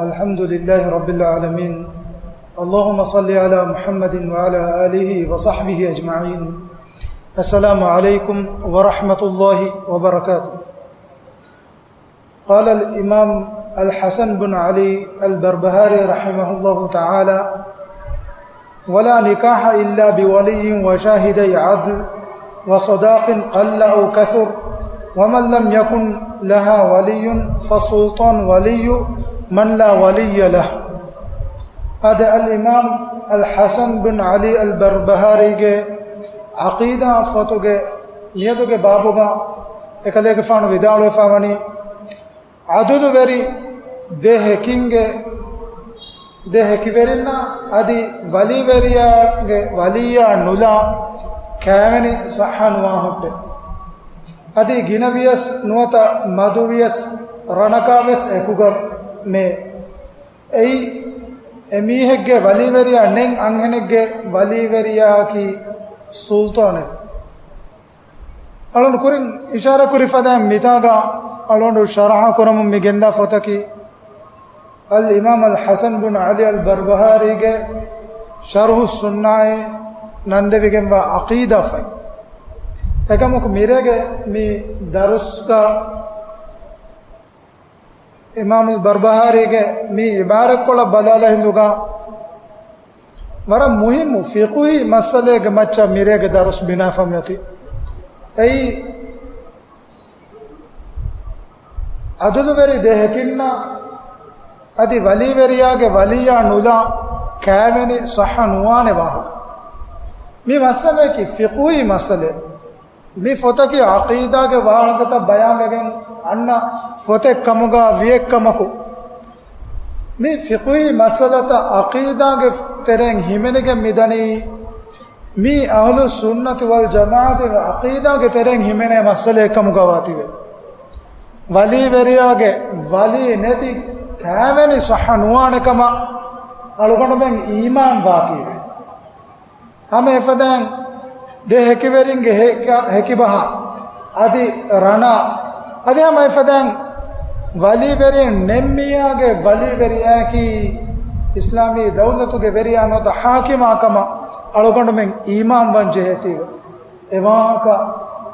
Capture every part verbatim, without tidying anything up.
الحمد لله رب العالمين. اللهم صل على محمد وعلى آله وصحبه أجمعين. السلام عليكم ورحمة الله وبركاته. قال الإمام الحسن بن علي البربهاري رحمه الله تعالى: ولا نكاح إلا بولي وشاهدي عدل وصداق قل أو كثر، ومن لم يكن لها ولي فالسلطان ولي من لا ولي له. އަދި އަލްއިމާމް އަލްޙަސަން ބިން ޢަލީ އަލްބަރްބަހާރީގެ ޢަޤީދާ ފޮތުގެ މިއަދުގެ ބާބުގަ އެކަލޭގެފާނު ވިދާޅުވެފަ ވަނީ، ޢަދުލުވެރި ދެ ހެކިންގެ، ދެ ހެކިވެރިންނަށް އަދި ވަލީވެރިޔާގެ ވަލިއްޔާ ނުލާ ކައިވެނި ޞައްޙަ ނުވާ ހުއްޓެ. އަދި ގިނަ ވިޔަސް ނުވަތަ މަދު ވިޔަސް ރަނަކާ ވެސް އެކުގަ މޭ. އެއީ އެމީހެއްގެ ވަލީވެރިޔާ ނެތް އަންހެނެއްގެ ވަލީވެރިޔާއަކީ ސުލްޠާނެއް. އަޅުގަނޑު ކުރިން އިޝާރާ ކުރި ފަދައިން މިތާގަ އަޅުގަނޑު ޝަރަޙަ ކުރަމުން މި ގެންދާ ފޮތަކީ އަލްއިމާމް އަލްޙަސަން ބުން ޢަލީ އަލްބަރްބަހާރީގެ ޝަރުޙު ސުންނާއޭ ނަންދެވިގެންވާ ޢަޤީދާ ފޮތް. އެކަމަކު މިރޭގެ މި ދަރުސްގަ އިމާމުލް ބަރްބަހާރީގެ މި އިބާރަތްކޮޅަށް ބަލާލާ ހިނދުގަ ވަރަށް މުހިއްމު ފިޤުހީ މައްސަލައެއްގެ މައްޗަށް މިރޭގެ ދަރުސް ބިނާފަ މިއޮތީ. އެއީ، ޢަދުލުވެރި ދެ ހެކިންނަށް އަދި ވަލީވެރިޔާގެ ވަލިއްޔާ ނުލާ ކައިވެނި ޞައްޙަ ނުވާނެ ވާހަކަ. މި މައްސަލައަކީ ފިޤުހީ މައްސަލައެއް. މި ފޮތަކީ ޢަޤީދާގެ ވާހަކަތައް ބަޔާންވެގެން އަންނަ ފޮތެއް ކަމުގަ ވިޔެއްކަމަކު، މި ފިޤުހީ މައްސަލަތައް ޢަޤީދާގެ ތެރެއިން ހިމެނިގެން މިދަނީ، މީ އަހުލުއްސުންނަތި ވަލްޖަމާޢަތުގެ ޢަޤީދާގެ ތެރެއިން ހިމެނޭ މައްސަލައެއް ކަމުގަ ވާތީވެ. ވަލީވެރިޔާގެ ވަލީ ނެތި ކައިވެނި ޞައްޙަ ނުވާނެ ކަމަށް އަޅުގަނޑުމެން އީމާން ވާތީވެ. ހަމަ އެފަދައިން ދެ ހެކިވެރިންގެ ހެކ-، ހެކިބަހާ އަދި ރަނާ އަދި ހަމަ އެފަދައިން ވަލީވެރިން ނެތް މީހާގެ ވަލީވެރިޔާއަކީ އިސްލާމީ ދައުލަތުގެ ވެރިޔާ ނުވަތަ ޙާކިމާ ކަމަށް އަޅުގަނޑުމެން އީމާން ވަން ޖެހޭތީވެ. އެ ވާހަކަ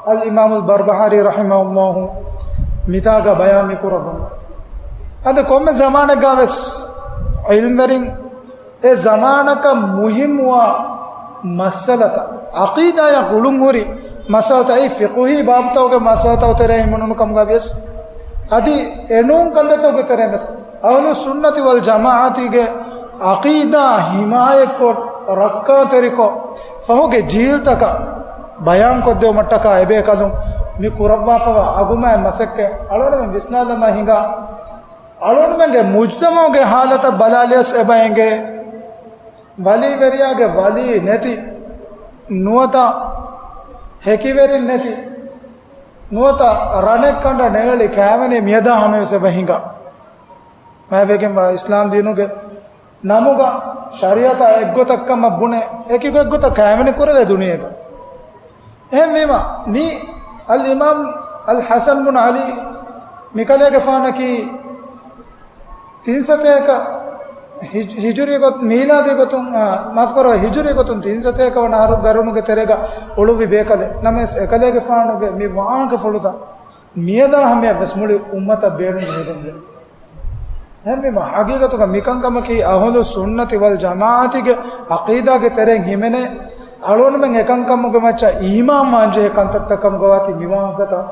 އަލްއިމާމުލް ބަރްބަހާރީ ރަޙިމަހުﷲ މިތާގަ ބަޔާން މިކުރައްވަނީ. އަދި ކޮންމެ ޒަމާނެއްގަ ވެސް ޢިލްމްވެރިން އެ ޒަމާނަކަށް މުހިއްމުވާ މައްސަލަތައް، ޢަޤީދާއާ ގުޅުންހުރި މައްސަލަތައް، އެއީ ފިޤުހީ ބާބުތަކުގެ މައްސަލަތަކުގެ ތެރެއިން ހިމެނުނު ކަމުގަ ވިޔަސް، އަދި އެނޫން ކަންތައްތަކުގެ ތެރެއިން ވެސް، އަހުލުއްސުންނަތި ވަލްޖަމާޢަތީގެ ޢަޤީދާ ޙިމާޔަތްކޮށް، ރައްކާތެރިކޮށް، ފަހުގެ ޖީލްތަކަށް ބަޔާންކޮށްދެވުމަށްޓަކާ އެބޭކަލުން މި ކުރައްވާފަވާ އަގުމާތް މަސައްކަތް އަޅުގަނޑުމެން ވިސްނާލަމާ ހިނގާ. އަޅުގަނޑުމެންގެ މުޖްތަމަޢުގެ ޙާލަތަށް ބަލާލިޔަސް އެބަ އެނގޭ، ވަލީވެރިޔާގެ ވަލީ ނެތި، ނުވަތަ ހެކިވެރިން ނެތި، ނުވަތަ ރަނެއްކަނޑަށް ނޭޅި ކައިވެނި މިއަދާ ހަމަވެސް އެބަ ހިނގާ. މާތްވެގެންވާ އިސްލާމް ދީނުގެ ނަމުގަ ޝަރީޢަތާ އެއްގޮތަށް ކަމަށް ބުނެ، އެކި ގޮތްގޮތަށް ކައިވެނި ކުރެވޭ ދުނިޔޭގަ. އެހެންވީމަ، މީ އަލްއިމާމް އަލްޙަސަން ބުން ޢަލީ މިކަލޭގެފާނަކީ ތިން ސަތޭކަ ހިޖް-، ހިޖުރީ ގޮތުން، މީލާދީ ގޮތުން، އާ، މާފުކުރައްވާ، ހިޖުރީ ގޮތުން ތިން ސަތޭކަ ވަނަ އަހަރު ގަރުނުގެ ތެރޭގަ އުޅުއްވި ބޭކަލެއް. ނަމަވެސް، އެކަލޭގެފާނުގެ މި ވާހަކަފުޅުތައް މިއަދާ ހަމަޔަށް ވެސް މުޅި އުއްމަތަށް ބޭނުން ޖެހިގެންދޭ. އެހެންވީމަ، ޙަޤީޤަތުގަ މިކަންކަމަކީ އަހުލުއްސުންނަތި ވަލްޖަމާޢަތީގެ ޢަޤީދާގެ ތެރެއިން ހިމެނޭ، އަޅުގަނޑުމެން އެކަންކަމުގެ މައްޗަށް އީމާންވާންޖެހޭ ކަންތައްތައް ކަމުގަ ވާތީ މި ވާހަކަތައް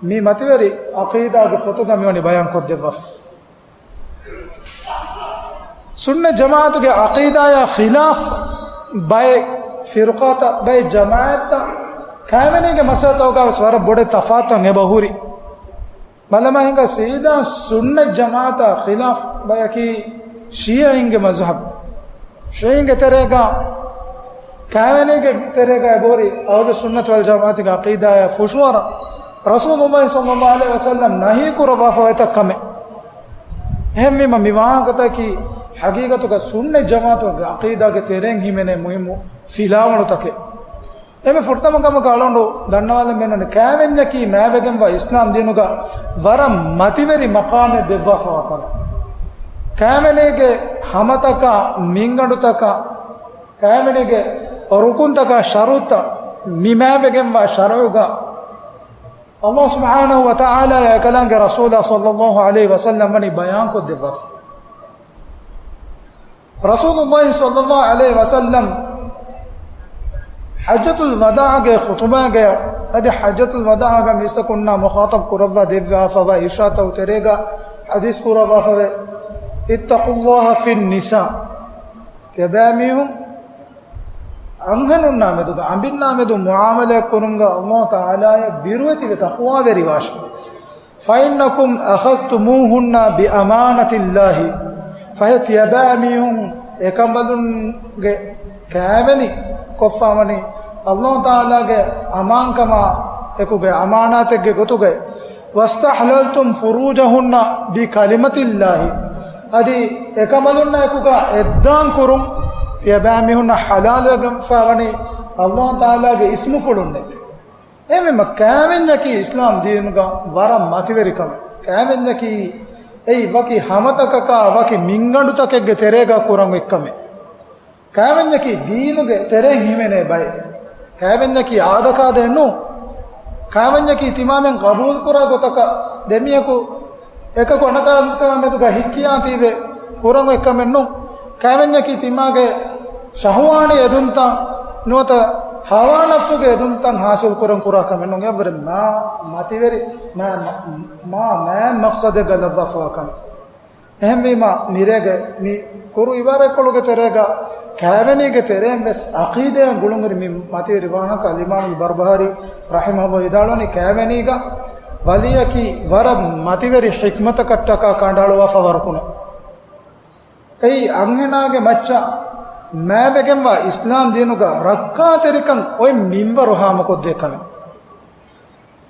މި މަތިވެރި ޢަޤީދާގެ ފޮތުގަ މިވަނީ ބަޔާންކޮށްދެއްވާފަ. ސުންނަތް ޖަމާޢަތުގެ ޢަޤީދާޔާ ޚިލާފް ބައެއް ފިރުޤާތައް، ބައެއް ޖަމާޢަތްތައް ކައިވެނީގެ މައްސަލަތަކުގަ ވެސް ވަރަށް ބޮޑެތި ތަފާތުތައް އެބަ ހުރި. ބަލަމާ ހިނގާ ސީދާ ސުންނަތް ޖަމާޢަތާ ޚިލާފް ބަޔަކީ ޝީޢީންގެ މަޒްހަބް. ޝީޢީންގެ ތެރޭގަ، ކައިވެނީގެ ތެރޭގަ އެބަހުރި އަހުލުއްސުންނަތި ވަލްޖަމާޢަތީގެ ޢަޤީދާޔާ ފުށުއަރާ، ރަސޫލުﷲ ޞައްލަﷲ ޢަލައިހި ވަސައްލަމް ނަހީ ކުރައްވާފަ އޮތްތައް ކަމެއް. އެހެންވީމަ، މި ވާހަކަތަކީ ޙަޤީޤަތުގަ ސުންނަތް ޖަމާޢަތުގެ ޢަޤީދާގެ ތެރެއިން ހިމެނޭ މުހިއްމު ފިލާވަޅުތަކެއް. އެންމެ ފުރަތަމަ ކަމަކަށް އަޅުގަނޑު ދަންނަވާލަން ބޭނުންވަނީ، ކައިވެންޏަކީ މާތްވެގެންވާ އިސްލާމް ދީނުގަ ވަރަށް މަތިވެރި މަޤާމެއް ދެއްވާފަވާ ކަމެއް. ކައިވެނީގެ ހަމަތަކާ، މިންގަނޑުތަކާ، ކައިވެނީގެ ރުކުންތަކާ، ޝަރުތައް ނިމާވެގެންވާ ޝަރުޢުގަ ﷲ ސުބްޙާނަހޫ ވަތަޢާލާ އެކަލާނގެ ރަސޫލާ ޞައްލައްލާހު ޢަލައިހި ވަސައްލަމް ވަނީ ބަޔާންކޮށްދެއްވާފަ. ރަސޫލުﷲ ޞައްލައްލާހު ޢަލައިހި ވަސައްލަމް ޙައްޖަތުލް ވަދާޢުގެ ޚުޠުބާގަ އަދި ޙައްޖަތުލް ވަދާޢުގަ މީސްތަކުންނާ މުޚާޠަބް ކުރައްވާ ދެއްވާފަވާ އިރްޝާދު ތެރޭގަ ޙަދީޘް ކުރައްވާފަވޭ، اتقوا الله في النساء. ތިޔަބައިމީހުން އަންހެނުންނާ މެދުގަ، އަނބިންނާ މެދު މުޢާމަލާތް ކުރުމުގަ ﷲ ތަޢާލާއަށް ބިރުވެތިވެ ތަޤްވާވެރިވާށެވެ. فإنكم أخذتموهن بأمانة الله. ފަހެ ތިޔަބައިމީހުން އެކަނބަލުންގެ ކައިވެނި ކޮށްފާވަނީ ﷲ ތަޢާލާގެ އަމާންކަމާ އެކުގެ އަމާނާތެއްގެ ގޮތުގައި. واستحللتم فروجهن بكلمة الله. އަދި އެކަނބަލުންނާ އެކުގަ އެއްދާން ކުރުން ތިޔަބައިމީހުންނަށް ޙަލާލުވެގެންފާވަނީ ﷲ ތަޢާލާގެ އިސްމުފުޅުންނޭ. އެހެންވީމަ ކައިވެންޏަކީ އިސްލާމް ދީނުގަ ވަރަށް މަތިވެރި ކަމެއް. ކައިވެންޏަކީ އެއީ ވަކި ހަމަތަކަކާ ވަކި މިންގަނޑުތަކެއްގެ ތެރޭގަ ކުރަން އޮތް ކަމެއް. ކައިވެންޏަކީ ދީނުގެ ތެރެއިން ހިމެނޭ ބައެއް. ކައިވެންޏަކީ އާދަކާދައެއް ނޫން. ކައިވެންޏަކީ ތިމާމެން ޤަބޫލުކުރާ ގޮތަކަށް ދެމީހަކު އެކަކު އަނެކާ މެދުގަ ހިއްކިޔާތީވެ ކުރަން އޮތް ކަމެއް ނޫން. ކައިވެންޏަކީ ތިމާގެ ޝަހުވާނީ އެދުންތައް ނުވަތަ ހަވާ ނަފްސުގެ އެދުންތައް ހާސިލް ކުރަން ކުރާ ކަމެއް ނޫން. އެއަށްވުރެ މާ މަތިވެރި، މާ، މާ، މާ މާތް މަޤްޞަދެއްގަ ލައްވާފަވާ ކަމެއް. އެހެންވީމަ، މިރޭގެ މި ކުރު އިބާރާތްކޮޅުގެ ތެރޭގަ ކައިވެނީގެ ތެރެއިން ވެސް ޢަޤީދައިން ގުޅުންހުރި މި މަތިވެރި ވާހަކަ އަލްއިމާމުލް ބަރްބަހާރީ ރަޙިމަހުﷲ ވިދާޅުވަނީ، ކައިވެނީގަ ވަލީއަކީ ވަރަށް މަތިވެރި ޙިކްމަތަކަށްޓަކާ ކަނޑައަޅުވާފަ ވަރަކުނެ. އެއީ އަންހެނާގެ މައްޗަށް މާތްވެގެންވާ އިސްލާމް ދީނުގަ ރައްކާތެރިކަން އޮތް މިންވަރު ހާމަކޮށްދޭ ކަމެއް.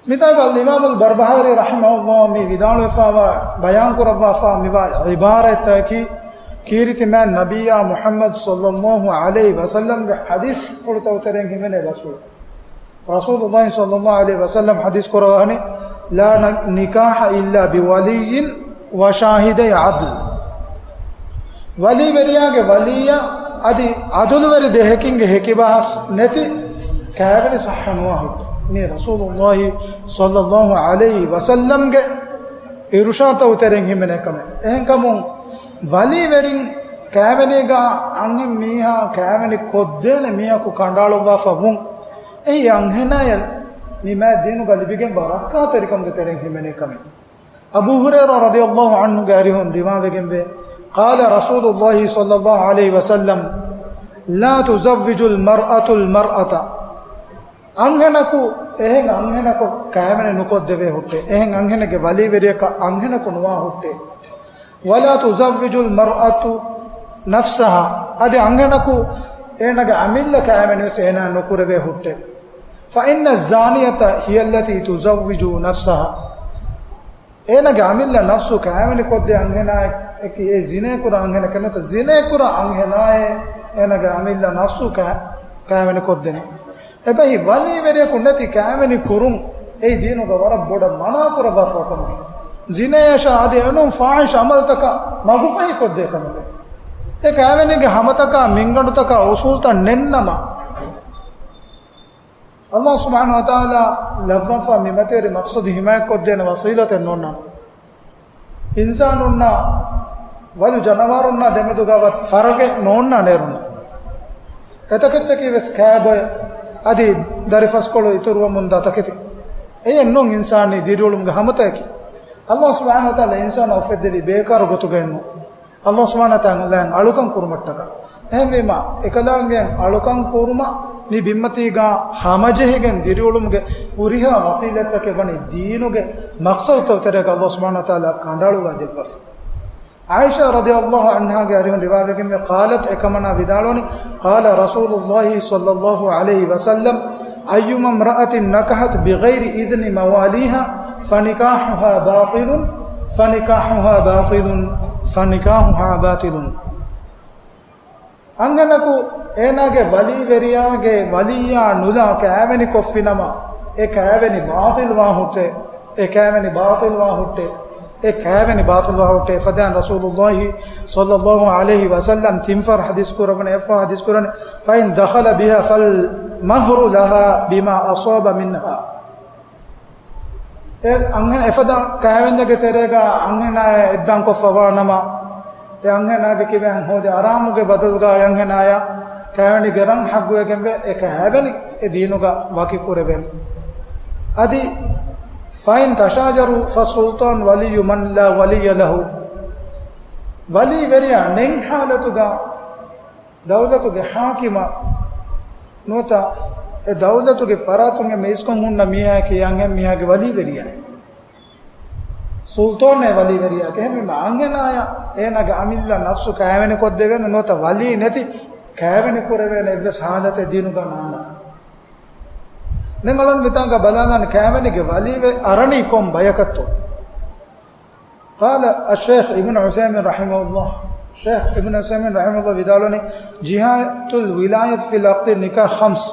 މިތާގަ އަލްއިމާމުލް ބަރްބަހާރީ ރަޙިމަހުﷲ މި ވިދާޅުވެފައިވާ، ބަޔާންކުރައްވާފަ މިވާ ޢިބާރަތްތަކަކީ، ކީރިތި މާތް ނަބިއްޔާ މުޙައްމަދު ޞައްލައްލާހު ޢަލައިހި ވަސައްލަމްގެ ޙަދީޘްފުޅުތަކު ތެރެއިން ހިމެނޭ ބަސްފުޅު. ރަސޫލުﷲ ޞައްލައްލާހު ޢަލައިހި ވަސައްލަމް ޙަދީޘް ކުރައްވަނީ، لا نكاح إلا بولي وشاهدي عدل. ވަލީވެރިޔާގެ ވަލީއާ އަދި ޢަދުލުވެރި ދެހެކިންގެ ހެކިބަހަސް ނެތި ކައިވެނި ޞައްޙަ ނުވާ ހުއްޓެ. މީ ރަސޫލުﷲ ޞައްލައްލާހު ޢަލައިހި ވަސައްލަމްގެ އިރުޝާދުތައް ތެރެއިން ހިމެނޭ ކަމެއް. އެހެންކަމުން ވަލީވެރިން ކައިވެނީގަ އަންހެން މީހާ ކައިވެނި ކޮށްދޭނެ މީހަކު ކަނޑައަޅުއްވާފަ ވުން. އެއީ އަންހެނާޔަށް މި މާތް ދީނުގަ ލިބިގެންވާ ރައްކާތެރިކަމުގެ ތެރެއިން ހިމެނޭ ކަމެއް. އަބޫ ހުރައިރާ ރަޟިޔައްލާހު ޢަންހުގެ އަރިހުން ރިވާވެގެންވޭ، قال رسول الله صلى الله عليه وسلم، لا تزوج المرأة المرأة. އަންހެނަކު އެހެން އަންހެނަކު ކައިވެނި ނުކޮށްދެވޭ ހުއްޓޭ. އެހެން އަންހެނެއްގެ ވަލީވެރިޔަކަށް އަންހެނަކު ނުވާ ހުއްޓޭ. ولا تزوج المرأة نفسها. އަދި އަންހެނަކު އޭނަގެ އަމިއްލަ ކައިވެނިވެސް އޭނާ ނުކުރެވޭ ހުއްޓޭ. فإن الزانية هي التي تزوج نفسها. އޭނަގެ އަމިއްލަ ނަފްސު ކައިވެނި ކޮށްދޭ އަންހެނާއެކީ އެ ޒިނޭކުރާ އަންހެނެކޭ ނުވަތަ ޒިނޭކުރާ އަންހެނާއޭ އޭނަގެ އަމިއްލަ ނަފްސު ކަ-، ކައިވެނި ކޮށްދެނީ. އެބަހީ ވަލީވެރިޔަކު ނެތި ކައިވެނި ކުރުން އެއީ ދީނުގަ ވަރަށް ބޮޑަށް މަނާކުރައްވާފަ ކަމެކޭ. ޒިނޭއަށާ އަދި އެނޫން ފާޙިޝް ޢަމަލުތަކަށް މަގުފަހި ކޮށްދޭ ކަމެކޭ. އެ ކައިވެނީގެ ހަމަތަކާ މިންގަނޑުތަކާ އުޞޫލުތައް ނެތްނަމަ، ﷲ ސުބްޙާނަހޫ ވަތަޢާލާ ލައްވަންފާ މި މަތިވެރި މަޤްޞަދު ހިމާޔަތްކޮށްދޭނެ ވަސީލަތެއް ނޯންނާނެ. އިންސާނުންނާ ވަލު ޖަނަވާރުންނާ ދެމެދުގަ ވަ-، ފަރަގެއް ނޯންނާނެ އޭރުންނަށް. އެތަކެއްޗަކީ ވެސް ކާބޮއެ އަދި ދަރިފަސްކޮޅު އިތުރުވަމުންދާ ތަކެތި. އެއެއް ނޫން އިންސާނީ ދިރިއުޅުމުގެ ހަމަތަކެކޭ. ﷲ ސުބްޙާނަހޫ ވަތަޢާލާ އިންސާނާ އުފެއްދެވީ ބޭކާރު ގޮތުގައެއް ނޫން. ﷲ ސުބްޙާނަހޫ ވަތަޢާލާއަށް އަޅުކަން ކުރުމަށްޓަކާ. އެހެންވީމަ، އެކަލާނގެއަށް އަޅުކަން ކުރުމަށް މި ބިންމަތީގަ ހަމަޖެހިގެން ދިރިއުޅުމުގެ ހުރިހާ ވަސީލަތްތަކެއް ވަނީ ދީނުގެ މަޤްޞަދުތައް ތެރޭގަ ﷲ ސުބްޙާނަހޫ ވަތަޢާލާ ކަނޑައަޅުވާ ދެއްވަފަ. ޢާއިޝާ ރަޟިޔަﷲ ޢަންހާގެ އަރިހުން ރިވާވެގެންވޭ، قالت، އެކަމަނާ ވިދާޅުވަނީ، قال رسول الله صلى الله عليه وسلم، أيما امرأة نكحت بغير إذن مواليها فنكاحها باطل، فنكاحها باطل، فنكاحها باطل. އަންހެނަކު އޭނާގެ ވަލީވެރިޔާގެ ވަލިއްޔާ ނުލާ ކައިވެނި ކޮށްފިނަމަ، އެ ކައިވެނި ބާޠިލްވާ ހުއްޓޭ، އެ ކައިވެނި ބާޠިލްވާ ހުއްޓޭ. އެ ކައިވެނި ބާޠިލްވާ ހުއްޓޭ. އެފަދައިން ރަސޫލުﷲ ޞައްލަﷲ ޢަލައިހި ވަސައްލަމް ތިން ފަހަރު ޙަދީޘް ކުރައްވަނީ، އެއްފަހަރު ޙަދީޘް ކުރަނީ، فإن دخل بها فالمهر لها بما أصاب منها. އެ އަންހެން އެފަދަ ކައިވެންޏެއްގެ ތެރޭގަ އަންހެނާއާ އެއްދާން ކޮށްފަވާ ނަމަ، އެ އަންހެނާގެ ކިބައިން ހޯދި އަރާމުގެ ބަދަލުގަ އެ އަންހެނާޔަށް ކައިވެނިގެ ރަން ޙައްޤުވެގެންވެ، އެ ކައިވެނި އެ ދީނުގަ ވަކި ކުރެވެން. އަދި، فإن تشاجروا فالسلطان ولي من لا ولي له. ވަލީ ވެރިޔާ ނެތް ޙާލަތުގަ ދައުލަތުގެ ޙާކިމާ ނުވަތަ އެ ދައުލަތުގެ ފަރާތުން އެންމެ އިސްކޮށް ހުންނަ މީހާއަކީ އަންހެން މީހާގެ ވަލީ ވެރިޔާއެއް. ސުލްޠާނޭ ވަލީ ވެރިޔާ. އެހެންވީމަ އަންހެނާޔަށް އޭނާގެ އަމިއްލަ ނަފްސު ކައިވެނި ކޮށްދެވޭނެ ނުވަތަ ވަލީ ނެތި ކައިވެނި ކުރެވޭނެ އެއްވެސް ޙާލަތެއް ދީނުގަ ނާންނާނެ. ދެން އަޅުން މިތާނގަ ބަލާލާން ކައިވެނިގެ ވަލީ ވެ އަރަނީ ކޮން ބަޔަކަށްތޯ؟ قال الشيخ ابن عثيمين رحمه الله، ޝޭޚް އިބްނު ޢުސައިމީން ރަޙިމަހުﷲ ވިދާޅުވަނީ، جهات الولاية في عقد النكاح خمس.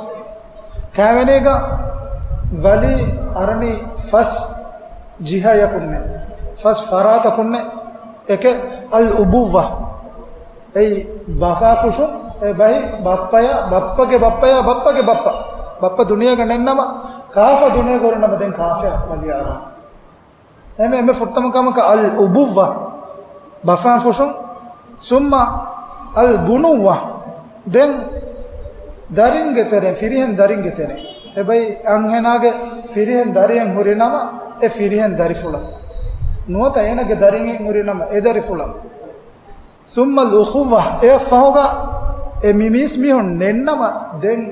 ކައިވެނީގަ ވަލީ އަރަނީ ފަސް ޖިހަޔަކުންނޭ، ފަސް ފަރާތަކުންނޭ. އެކެއް، الأبوة، އެއީ ބަފާފުށުން، އެ ބަހީ ބައްޕަޔާ، ބައްޕަގެ ބައްޕަޔާ، ބައްޕަގެ ބައްޕަ، ބައްޕަ ދުނިޔޭގަ ނެތްނަމަ، ކާފަ ދުނިޔޭގަ ހުރިނަމަ ދެން ކާފަޔަށް ވަލީ އަރާނެ. އެމެ، އެމެ ފުއްޓަމަ ކަމަކަށް الأبوة، ބަފާފުށުން، ثم البنوة، ދެން ދަރިންގެ ތެރެއިން، ފިރިހެން ދަރިންގެ ތެރެއިން. އެބައި އަންހެނާގެ ފިރިހެން ދަރިއެއް ހުރި ނަމަ، އެ ފިރިހެން ދަރިފުޅަށް. ނުވަތަ އޭނަގެ ދަރިން ހުރި ނަމަ، އެ ދަރިފުޅަށް. ثم الأخوة، އެއަށް ފަހުގަ އެ މި މީސް މީހުން ނެތްނަމަ، ދެން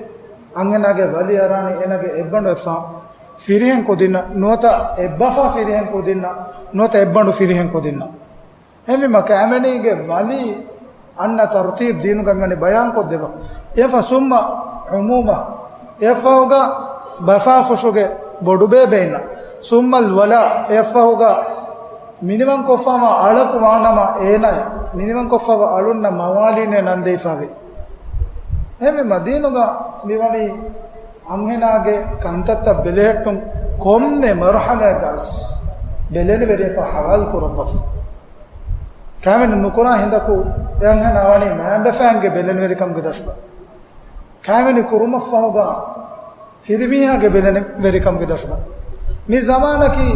އަންހެނާގެ ވަލީ އަރާނީ އޭނަގެ އެއްބަނޑު އެއްފަހަ ފިރިހެން ކުދިންނަށް، ނުވަތަ އެއްބަފާ ފިރިހެން ކުދިންނަށް، ނުވަތަ އެއްބަނޑު ފިރިހެން ކުދިންނަށް. އެހެންވީމަ ކައިވެނީގެ ވަލީ އަންނަ ތަރުތީބު ދީނުގަ މިވަނީ ބަޔާން ކޮށްދެއްވާ. އެއަށްފަހު ثم عمومة، އެއަށްފަހުގަ ބަފާފުށުގެ ބޮޑުބޭބެއިންނަށް، ثم الولاء، އެއަށްފަހުގަ މިނިވަންކޮށްފަވާ އަޅަކު ވާނަމަ އޭނަޔަށް، މިނިވަންކޮށްފަވާ އަޅުންނަށް މަވާލީނޭ ނަން ދެވިފަވޭ. އެހެންވީމަ ދީނުގަ މިވަނީ އަންހެނާގެ ކަންތައްތައް ބެލެހެއްޓުން ކޮންމެ މަރުޙަލާއެއްގަސް ބެލެނިވެރިޔަކަށް ޙަވާލު ކުރައްވަފަ. ކައިވެނި ނުކުރާ ހިނދަކު އެ އަންހެނާ ވަނީ މައިންބަފައިންގެ ބެލެނިވެރިކަމުގެ ދަށުގަ. ކައިވެނި ކުރުމަށްފަހުގަ ފިރިމީހާގެ ބެލެނިވެރިކަމުގެ ދަށުގަ. މި ޒަމާނަކީ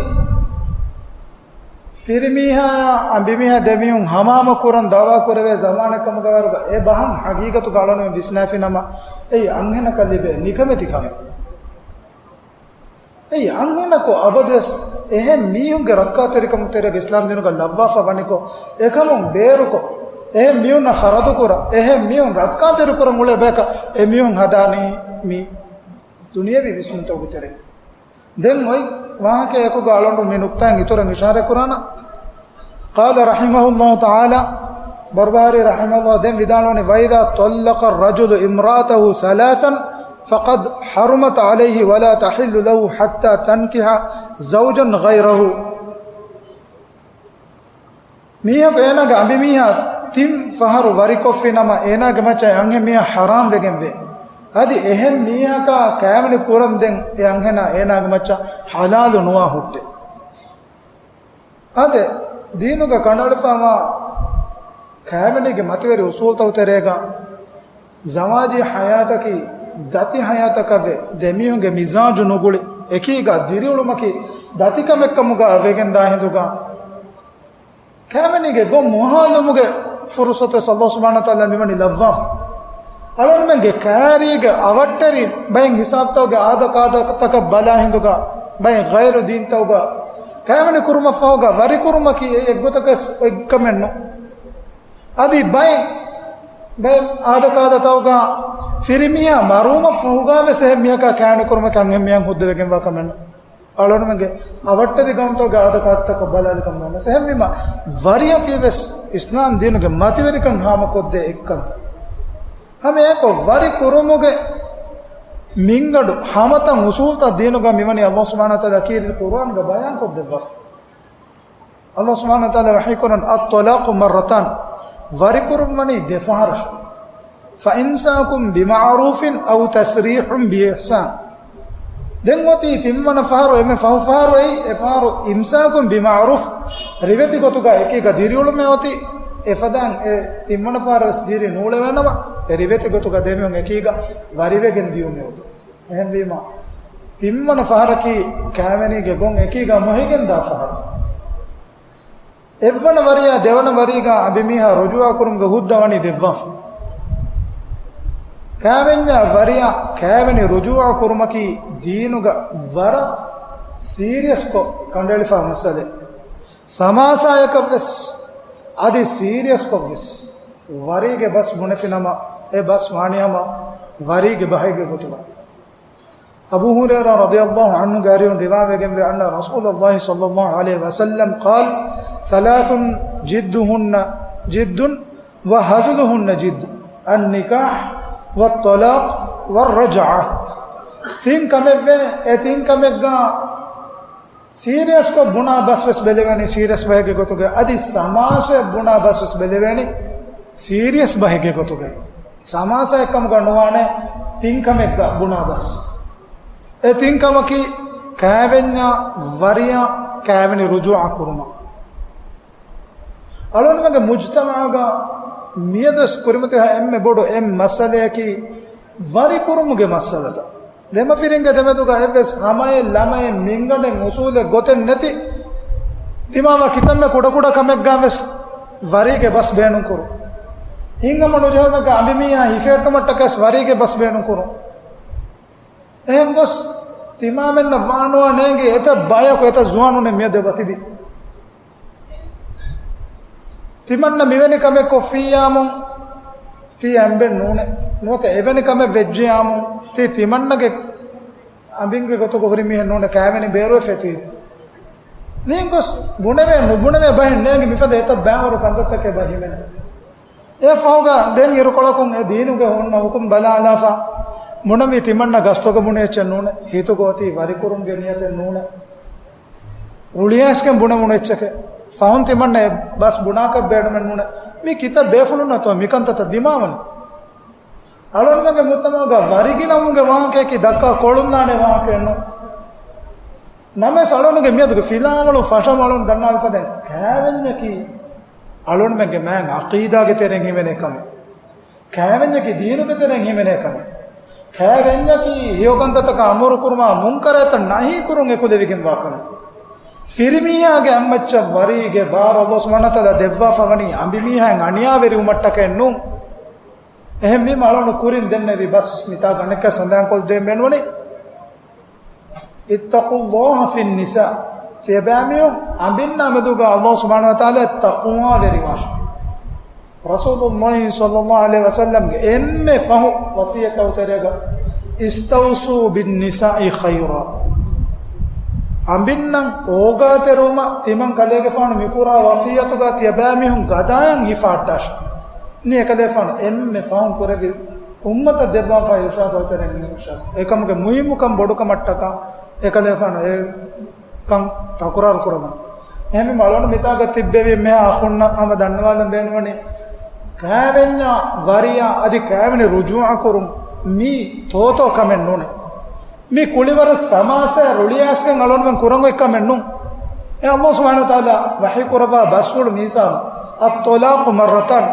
ފިރިމީހާއާ އަނބިމީހާ ދެމީހުން ހަމަހަމަ ކުރަން ދައުވާ ކުރެވޭ ޒަމާނެއް ކަމުގަވާރުގަ އެ ބަހަށް ޙަޤީޤަތުގަ އަޅުން ވިސްނާފިނަމަ، އެއީ އަންހެނަކަށް ލިބޭ ނިކަމެތި ކަމެއް. އެއީ އަންހެނަކު އަބަދުވެސް އެހެން މީހުންގެ ރައްކާތެރިކަމު ތެރޭގަ އިސްލާމް ދީނުގަ ލައްވާފަ ވަނިކޮށް، އެކަމުން ބޭރުކޮށް، އެހެން މީހުންނަށް ޚަރަދުކުރާ، އެހެން މީހުން ރައްކާތެރިކުރަން އުޅޭ ބަޔަކަށް އެ މީހުން ހަދާނީ މި ދުނިޔެވީ ވިސްނުންތަކުގެ ތެރޭ. ދެން އޮތް ވާހަކައެކުގަ އަޅުގަނޑު މި ނުކްތާއިން އިތުރަށް އިޝާރަތް ކުރާނަ. قال رحمه الله تعالى، ބަރުބަހާރީ ރަޙިމަހުﷲ ދެން ވިދާޅުވަނީ، وإذا طلق الرجل امرأته ثلاثا فقد حرمت عليه ولا تحل له حتى تنكح زوجا غيره. މީހަކު އޭނާގެ އަނބިމީހާ ތިން ފަހަރު ވަރިކޮށްފިނަމަ، އޭނާގެ މައްޗަށް އެ އަންހެން މީހާ ޙަރާމް ވެގެންވޭ. އަދި އެހެން މީހަކާ ކައިވެނި ކުރަން ދެން އެ އަންހެނާ އޭނާގެ މައްޗަށް ޙަލާލު ނުވާ ހުއްޓޭ. އާދެ، ދީނުގަ ކަނޑައަޅިފައިވާ ކައިވެނީގެ މަތިވެރި އުސޫލުތަކު ތެރޭގަ، ޒަވާޖީ ޙަޔާތަކީ ދަތި ޙަޔާތަކަށްވެ، ދެމީހުންގެ މިޒާޖު ނުގުޅި، އެކީގަ ދިރިއުޅުމަކީ ދަތިކަމެއްކަމުގަ ވެގެންދާ ހިނދުގަ، ކައިވެނީގެ ގޮށް މުހާލުވުމުގެ ފުރުޞަތުވެސް ﷲ ސުބްޙާނަހޫ ވަތަޢާލާ މިވަނީ ލައްވާފަ. އަޅުގަނޑުމެންގެ ކައިރީގެ އަވަށްޓެރި ބައެއް ހިސާބުތަކުގެ އާދަކާދަތަކަށް ބަލާ ހިނދުގަ، ބައެއް ޣައިރު ދީންތަކުގަ ކައިވެނި ކުރުމަށްފަހުގަ ވަރިކުރުމަކީ އެއީ އެއްގޮތަކަސް އޮތްކަމެއް ނޫން. އަދި ބައެއް، ބައެއް އާދަކާދަތަކުގަ ފިރިމީހާ މަރުވުމަށްފަހުގަވެސް އެހެން މީހަކާ ކައިވެނި ކުރުމަކީ އަންހެން މީހަކަށް ހުއްދަވެގެންވާ ކަމެއް ނޫން. އަޅުގަނޑުމެންގެ އަވަށްޓެރި ގައުމުތަކުގެ އާދަކާދަތަކަށް ބަލާލިކަން ނޫން. އެހެންވީމަ، ވަރިއަކީވެސް އިސްލާމް ދީނުގެ މަތިވެރިކަން ހާމަކޮށްދޭ އެއްކަންތައް. ހަމައެއާއެކު ވަރި ކުރުމުގެ މިންގަނޑު ހަމަތައް އުސޫލުތައް ދީނުގަ މިވަނީ ﷲ ސުބްޙާނަހޫ ވަތަޢާލާ ކީރިތި ޤުރުއާންގަ ބަޔާންކޮށްދެއްވާފަ. ﷲ ސުބްޙާނަހޫ ވަތަޢާލާ ވަޙީކުރަން، الطلاق مرتان، ވަރިކުރުން ވަނީ ދެފަހަރަށް. فإمساك بمعروف أو تسريح بإحسان. ދެން އޮތީ ތިންވަނަ ފަހަރު، އެންމެ ފަހު ފަހަރު އެއީ، އެ ފަހަރު إمساك بمعروف، ރިވެތި ގޮތުގަ އެކީގަ ދިރިއުޅުމެއް އޮތީ، އެފަދައިން އެ ތިންވަނަ ފަހަރު ވެސް ދިރި ނޫޅެވޭނަމަ، އެ ރިވެތި ގޮތުގަ ދެމީހުން އެކީގަ ވަރިވެގެން ދިޔުމެއް އޮތީ. އެހެންވީމަ، ތިންވަނަ ފަހަރަކީ ކައިވެނީގެ ގޮތް އެކީގަ މޮހިގެން ދާ ފަހަރު. އެއްވަނަ ވަރިޔާ ދެވަނަ ވަރީގަ އަނބިމީހާ ރުޖޫޢަ ކުރުމުގެ ހުއްދަ ވަނީ ދެއްވާފަ. ކައިވެންޏާ ވަރިޔާ ކައިވެނި ރުޖޫޢަ ކުރުމަކީ ދީނުގަ ވަރަށް ސީރިއަސްކޮށް ކަނޑައެޅިފާ މައްސަލައެއް. ސަމާސާޔަކަށްވެސް އަދި ސީރިއަސްކޮށްވެސް ވަރީގެ ބަސް ބުނެފިނަމަ، އެ ބަސް ވާނީ ހަމަ ވަރީގެ ބަހެއްގެ ގޮތުގަ. އަބޫ ހުރައިރާ ރަޟިޔަﷲ ޢަންހުގެ އަރިހުން ރިވާވެގެންވޭ، أن رسول الله صلى الله عليه وسلم قال: ثلاث جدهن جد وهزلهن جد، النكاح والطلاق والرجعة. ތިން ކަމެއްވޭ، އެ ތިން ކަމެއްގަ ސީރިއަސްކޮށް ބުނާ ބަސް ވެސް ބެލެވޭނީ ސީރިއަސް ބަހެއްގެ ގޮތުގައި، އަދި ސަމާސާއެއް ބުނާ ބަސް ވެސް ބެލެވޭނީ ސީރިއަސް ބަހެއްގެ ގޮތުގައި. ސަމާސާއެއްކަމުގަ ނުވާނެ ތިން ކަމެއްގަ ބުނާ ބަސް. އެ ތިން ކަމަކީ ކައިވެންޏާ ވަރިޔާ ކައިވެނި ރުޖޫޢަ ކުރުމަށް. އަޅުގަނޑުމެންގެ މުޖްތަމަޢުގަ މިއަދުވެސް ކުރިމަތިވާ އެންމެ ބޮޑު އެއް މައްސަލަޔަކީ ވަރިކުރުމުގެ މައްސަލަތައް. ދެމަފިރިންގެ ދެމެދުގަ އެއްވެސް ހަމައެއް ލަމައެއް މިންގަނޑެއް އުސޫލެއް ގޮތެއް ނެތި، ދިމާވާ ކިތަންމެ ކުޑަކުޑަ ކަމެއްގަ ވެސް ވަރީގެ ބަސް ބޭނުންކުރުން. ހިތްހަމަ ނުޖެހުމެއްގަ އަނބިމީހާ ހިފެހެއްޓުމަށްޓަކަސް ވަރީގެ ބަސް ބޭނުންކުރުން. އެހެން ގޮސް ތިމާމެންނަށް ވާނުވާ ނޭނގި އެތައް ބަޔަކު އެތައް ޒުވާނުންނެއް މިއަދު އެބަތިބި. ތިމަންނަ މިވެނި ކަމެއް ކޮށްފިއްޔާމުން ތީ އަނބެއް ނޫނޭ. ނުވަތަ އެވެނި ކަމެއް ވެއްޖިޔާމުން ތީ ތިމަންނަގެ އަނބިންގެ ގޮތުގަ ހުރި މީހެއް ނޫނޭ، ކައިވެނި ބޭރުވެފަ ތީ. ނީން ގޮސް ބުނެވޭ ނުބުނެވޭ ބަހެއް ނޭނގި މިފަދަ އެތައް ބައިވަރު ކަންތައްތަކެއް ބަހިމެނެ. އެ ފަހުގަ ދެން އިރުކޮޅަކުން އެ ދީނުގެ ހުންނަ ހުކުމް ބަލާލާފަ، ބުނެވީ ތިމަންނަ ގަސްތުގަ ބުނި އެއްޗެއް ނޫނޭ، ހިތުގަ އޮތީ ވަރިކުރުމުގެ ނިޔަތެއް ނޫނޭ. ރުޅިއައިސްގެން ބުނެވުނު އެއްޗެކޭ. ފަހުން ތިމަންނަ އެ ބަސް ބުނާކަށް ބޭނުމެއް ނޫނޭ. މީ ކިތައް ބޭފުޅުންނަށްތޯ މިކަންތައްތައް ދިމާވަނީ؟ އަޅުގަނޑުމެންގެ މުޖްތަމަޢުގަ ވަރިގިނަވުމުގެ ވާހަކަޔަކީ ދައްކާ ކޮޅުންލާނެ ވާހަކައެއް ނޫން. ނަމަވެސް އަޅުގަނޑުގެ މިއަދުގެ ފިލާވަޅުން ފަށަމަ އަޅުން ދަންނާލި ފަދައިން ކައިވެންޏަކީ އަޅުންމެންގެ މާތް ޢަޤީދާގެ ތެރެއިން ހިމެނޭ ކަމެއް. ކައިވެންޏަކީ ދީނުގެ ތެރެއިން ހިމެނޭ ކަމެއް. ކައިވެންޏަކީ ހެޔޮކަންތައްތަކަށް އަމުރު ކުރުމާ، މުންކަރަތައް ނަހީ ކުރުން އެކުލެވިގެންވާ ކަމެއް. ފިރިމީހާގެ އަތްމައްޗަށް ވަރީގެ ބާރު ﷲ ސުބްޙާނަހޫ ވަތަޢާލާ ދެއްވާފަ ވަނީ އަނބިމީހާއިން އަނިޔާވެރިވުމަށްޓަކައެއް ނޫން. އެހެންވީމަ އަޅުގަނޑު ކުރިން ދެންނެވި ބަސް މިތާގަ އަނެއްކާ ސަނދާންކޮށްދޭން ބޭނުންވަނީ، اتقوا الله في النساء. ތިޔަބައިމީހުން އަނބިންނާ މެދުގަ ﷲ ސުބްޙާނަހޫ ވަތަޢާލާ ތަޤްވާވެރިވާށި. ރަސޫލުﷲ ޞައްލަﷲ ޢަލައިހި ވަސައްލަމްގެ އެންމެ ފަހު ވަޞިއްޔަތްތައް ތެރޭގަ، استوصوا بالنساء خيرا. އަނބިންނަށް އޯގާތެރިވުމަށް ތިމަން ކަލޭގެފާނު މިކުރާ ވަޞިއްޔަތުގަ ތިޔަބައިމީހުން ގަދައަށް ހިފާއްޓާށި. ނީ އެކަލޭފާނު އެންމެ ފަހުން ކުރެއްވި އުއްމަތަށް ދެއްވާފައި އިރުޝާދު ތައުތެރެއިން އިރުޝާދު. އެކަމުގެ މުހިއްމުކަން ބޮޑުކަމަށްޓަކާ އެކަލޭފާނު އެ ކަން ތަކުރާރު ކުރަމުން. އެހެންވީމަ އަޅުގަނޑު މިތާގަ ތިއްބެވި މެހާ އަޚުންނަށް ހަމަ ދަންނަވާލަން ބޭނުންވަނީ، ކައިވެންޏާ ވަރިޔާ އަދި ކައިވެނި ރުޖޫޢަ ކުރުން މީ ތޯތޯ ކަމެއް ނޫނޭ. މީ ކުޅިވަރަށް ސަމާސާ ރުޅިއައިސްގެން އަޅުގަނޑުމެން ކުރަން އޮތް ކަމެއް ނޫން. އެ ﷲ ސުބްޙާނަހޫ ވަތަޢާލާ ވަޙީ ކުރައްވާ ބަސްފުޅު މީސާލު، الطلاق مرتان.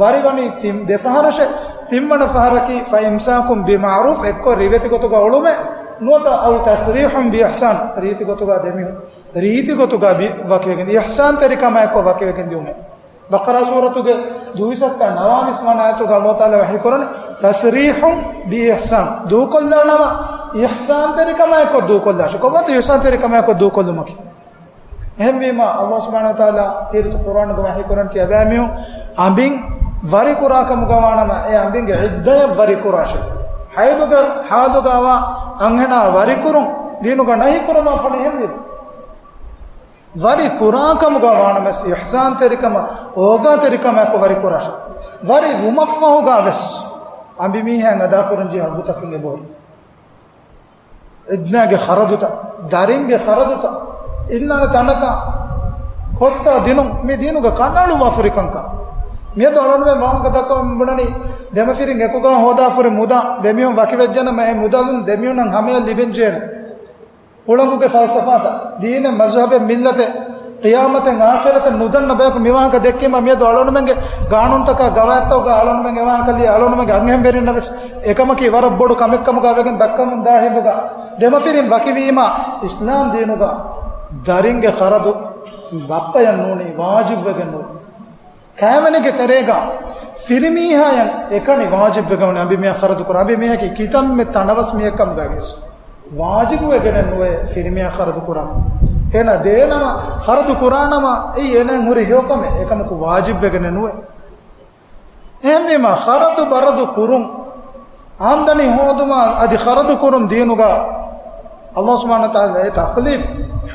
ވަރިވަނީ ތިން، ދެފަހަރަށޭ. ތިންވަނަ ފަހަރަކީ، فإمساك بمعروف، އެއްކޮށް ރިވެތި ގޮތުގަ އުޅުމެއް، ނުވަތަ، أو تسريح بإحسان، ރީތި ގޮތުގަ ދެމީހުން ރީތި ގޮތުގަ ވަކިވެގެން، އިޙްސާންތެރިކަމާއެއްކޮށް ވަކިވެގެން ދިއުމެއް. ބަޤަރާ ސޫރަތުގެ ދުވިސައްތަ ނަވާވީސް ވަނަ އާޔަތުގަ ﷲ ތަޢާލާ ވަޙީ ކުރަނީ، تسريح بإحسان، ދޫކޮށްލާނަމަ އިޙްސާންތެރިކަމާއެއްކޮށް ދޫކޮށްލާށި. ކޮބާތަ އިޙްސާންތެރިކަމާއެއްކޮށް ދޫކޮށްލުމަކީ؟ އެހެންވީމަ، ﷲ ސުބްޙާނަހޫ ވަތަޢާލާ ކީރިތި ޤުރްއާނުގަ ވަޙީ ކުރަން ތިޔަބައިމީހުން އަނބިން ވަރި ކުރާ ކަމުގަ ވާނަމަ، އެ އަނބިންގެ ޢިއްދަޔަށް ވަރި ކުރާށޭ. ޙައިޟުގެ ޙާލުގަވާ އަންހެނާ ވަރި ކުރުން ދީނުގަ ނަހީ ކުރަމާފަނި އެހެންވީމަ. ވަރި ކުރާ ކަމުގަ ވާނަމަވެސް އިޙްސާންތެރިކަމަށް، އޯގާތެރިކަމާއެކު ވަރި ކުރާށޭ. ވަރި ވުމަށްފަހުގަވެސް އަނބިމީހާއިން އަދާކުރަންޖެހޭ ޙައްޤުތަކެއް އެބަހުރި. ޢިއްދައިގެ ޚަރަދުތައް، ދަރިންގެ ޚަރަދުތައް، އިންނާނެ ތަނަކަށް، ކޮށްތާ ދިނުން، މި ދީނުގަ ކަނޑައަޅުއްވާފަ ހުރި ކަންކަން. މިއަދު އަޅުންމެން ވާހަކަ ދައްކަމުން ބުނަނީ، ދެމަފިރިން އެކުގަ ހޯދާފަހުރި މުދާ ދެމީހުން ވަކިވެއްޖެނަމަ، އެ މުދަލުން ދެމީހުންނަށް ހަމަޔަށް ލިބެންޖެހޭނެ. ހުޅަނގުގެ ފަލްސަފާތައް، ދީނެއް، މަޒްހަބެއް، މިއްލަތެއް، ޤިޔާމަތެއް، އާޚިރަތެއް ނުދަންނަ ބަޔަކު މިވާހަކަ ދެއްކީމަ، މިއަދު އަޅުންމެންގެ ގާނޫނުތަކާ ގަވާއިދުތަކުގަ އަޅުންމެން އެވާހަކަ ލިޔެ އަޅުންމެންގެ އަންހެންވެރިންނަށް ވެސް އެކަމަކީ ވަރަށް ބޮޑު ކަމެއްކަމުގަ ވެގެން ދައްކަމުން ދާ ހިނދުގަ، ދެމަފިރިން ވަކިވީމަ، އިސްލާމް ދީނުގަ ދަރިންގެ ޚަރަދު ބައްޕަޔަށް ނޫނީ، ވާޖިބުވެގެން ނޫން. ކައިވެނިގެ ތެރޭގަ ފިރިމީހާޔަށް އެކަނި ވާޖިބުވެގެން އަނބިމީހާ ޚަރަދު ކުރާ. އަނބިމީހަކީ ކިތަންމެ ތަނަވަސް މީހެއްކަމުގައިވިޔަސް ވާޖިބުވެގެނެއް ނުވޭ ފިރިމީހާ ޚަރަދު ކުރާކަށް. އޭނަ ދޭނަމަ، ޚަރަދު ކުރާނަމަ، އެއީ އޭނައަށް ހުރި ހެޔޮކަމެއް، އެކަމަކު ވާޖިބުވެގެނެއް ނުވޭ. އެހެންވީމަ، ޚަރަދު ބަރަދު ކުރުން، އާމްދަނީ ހޯދުމަށް އަދި ޚަރަދު ކުރުން ދީނުގަ އަﷲ ސުބްޙާނަހޫ ވަތަޢާލާ އެ ތަކްލީފް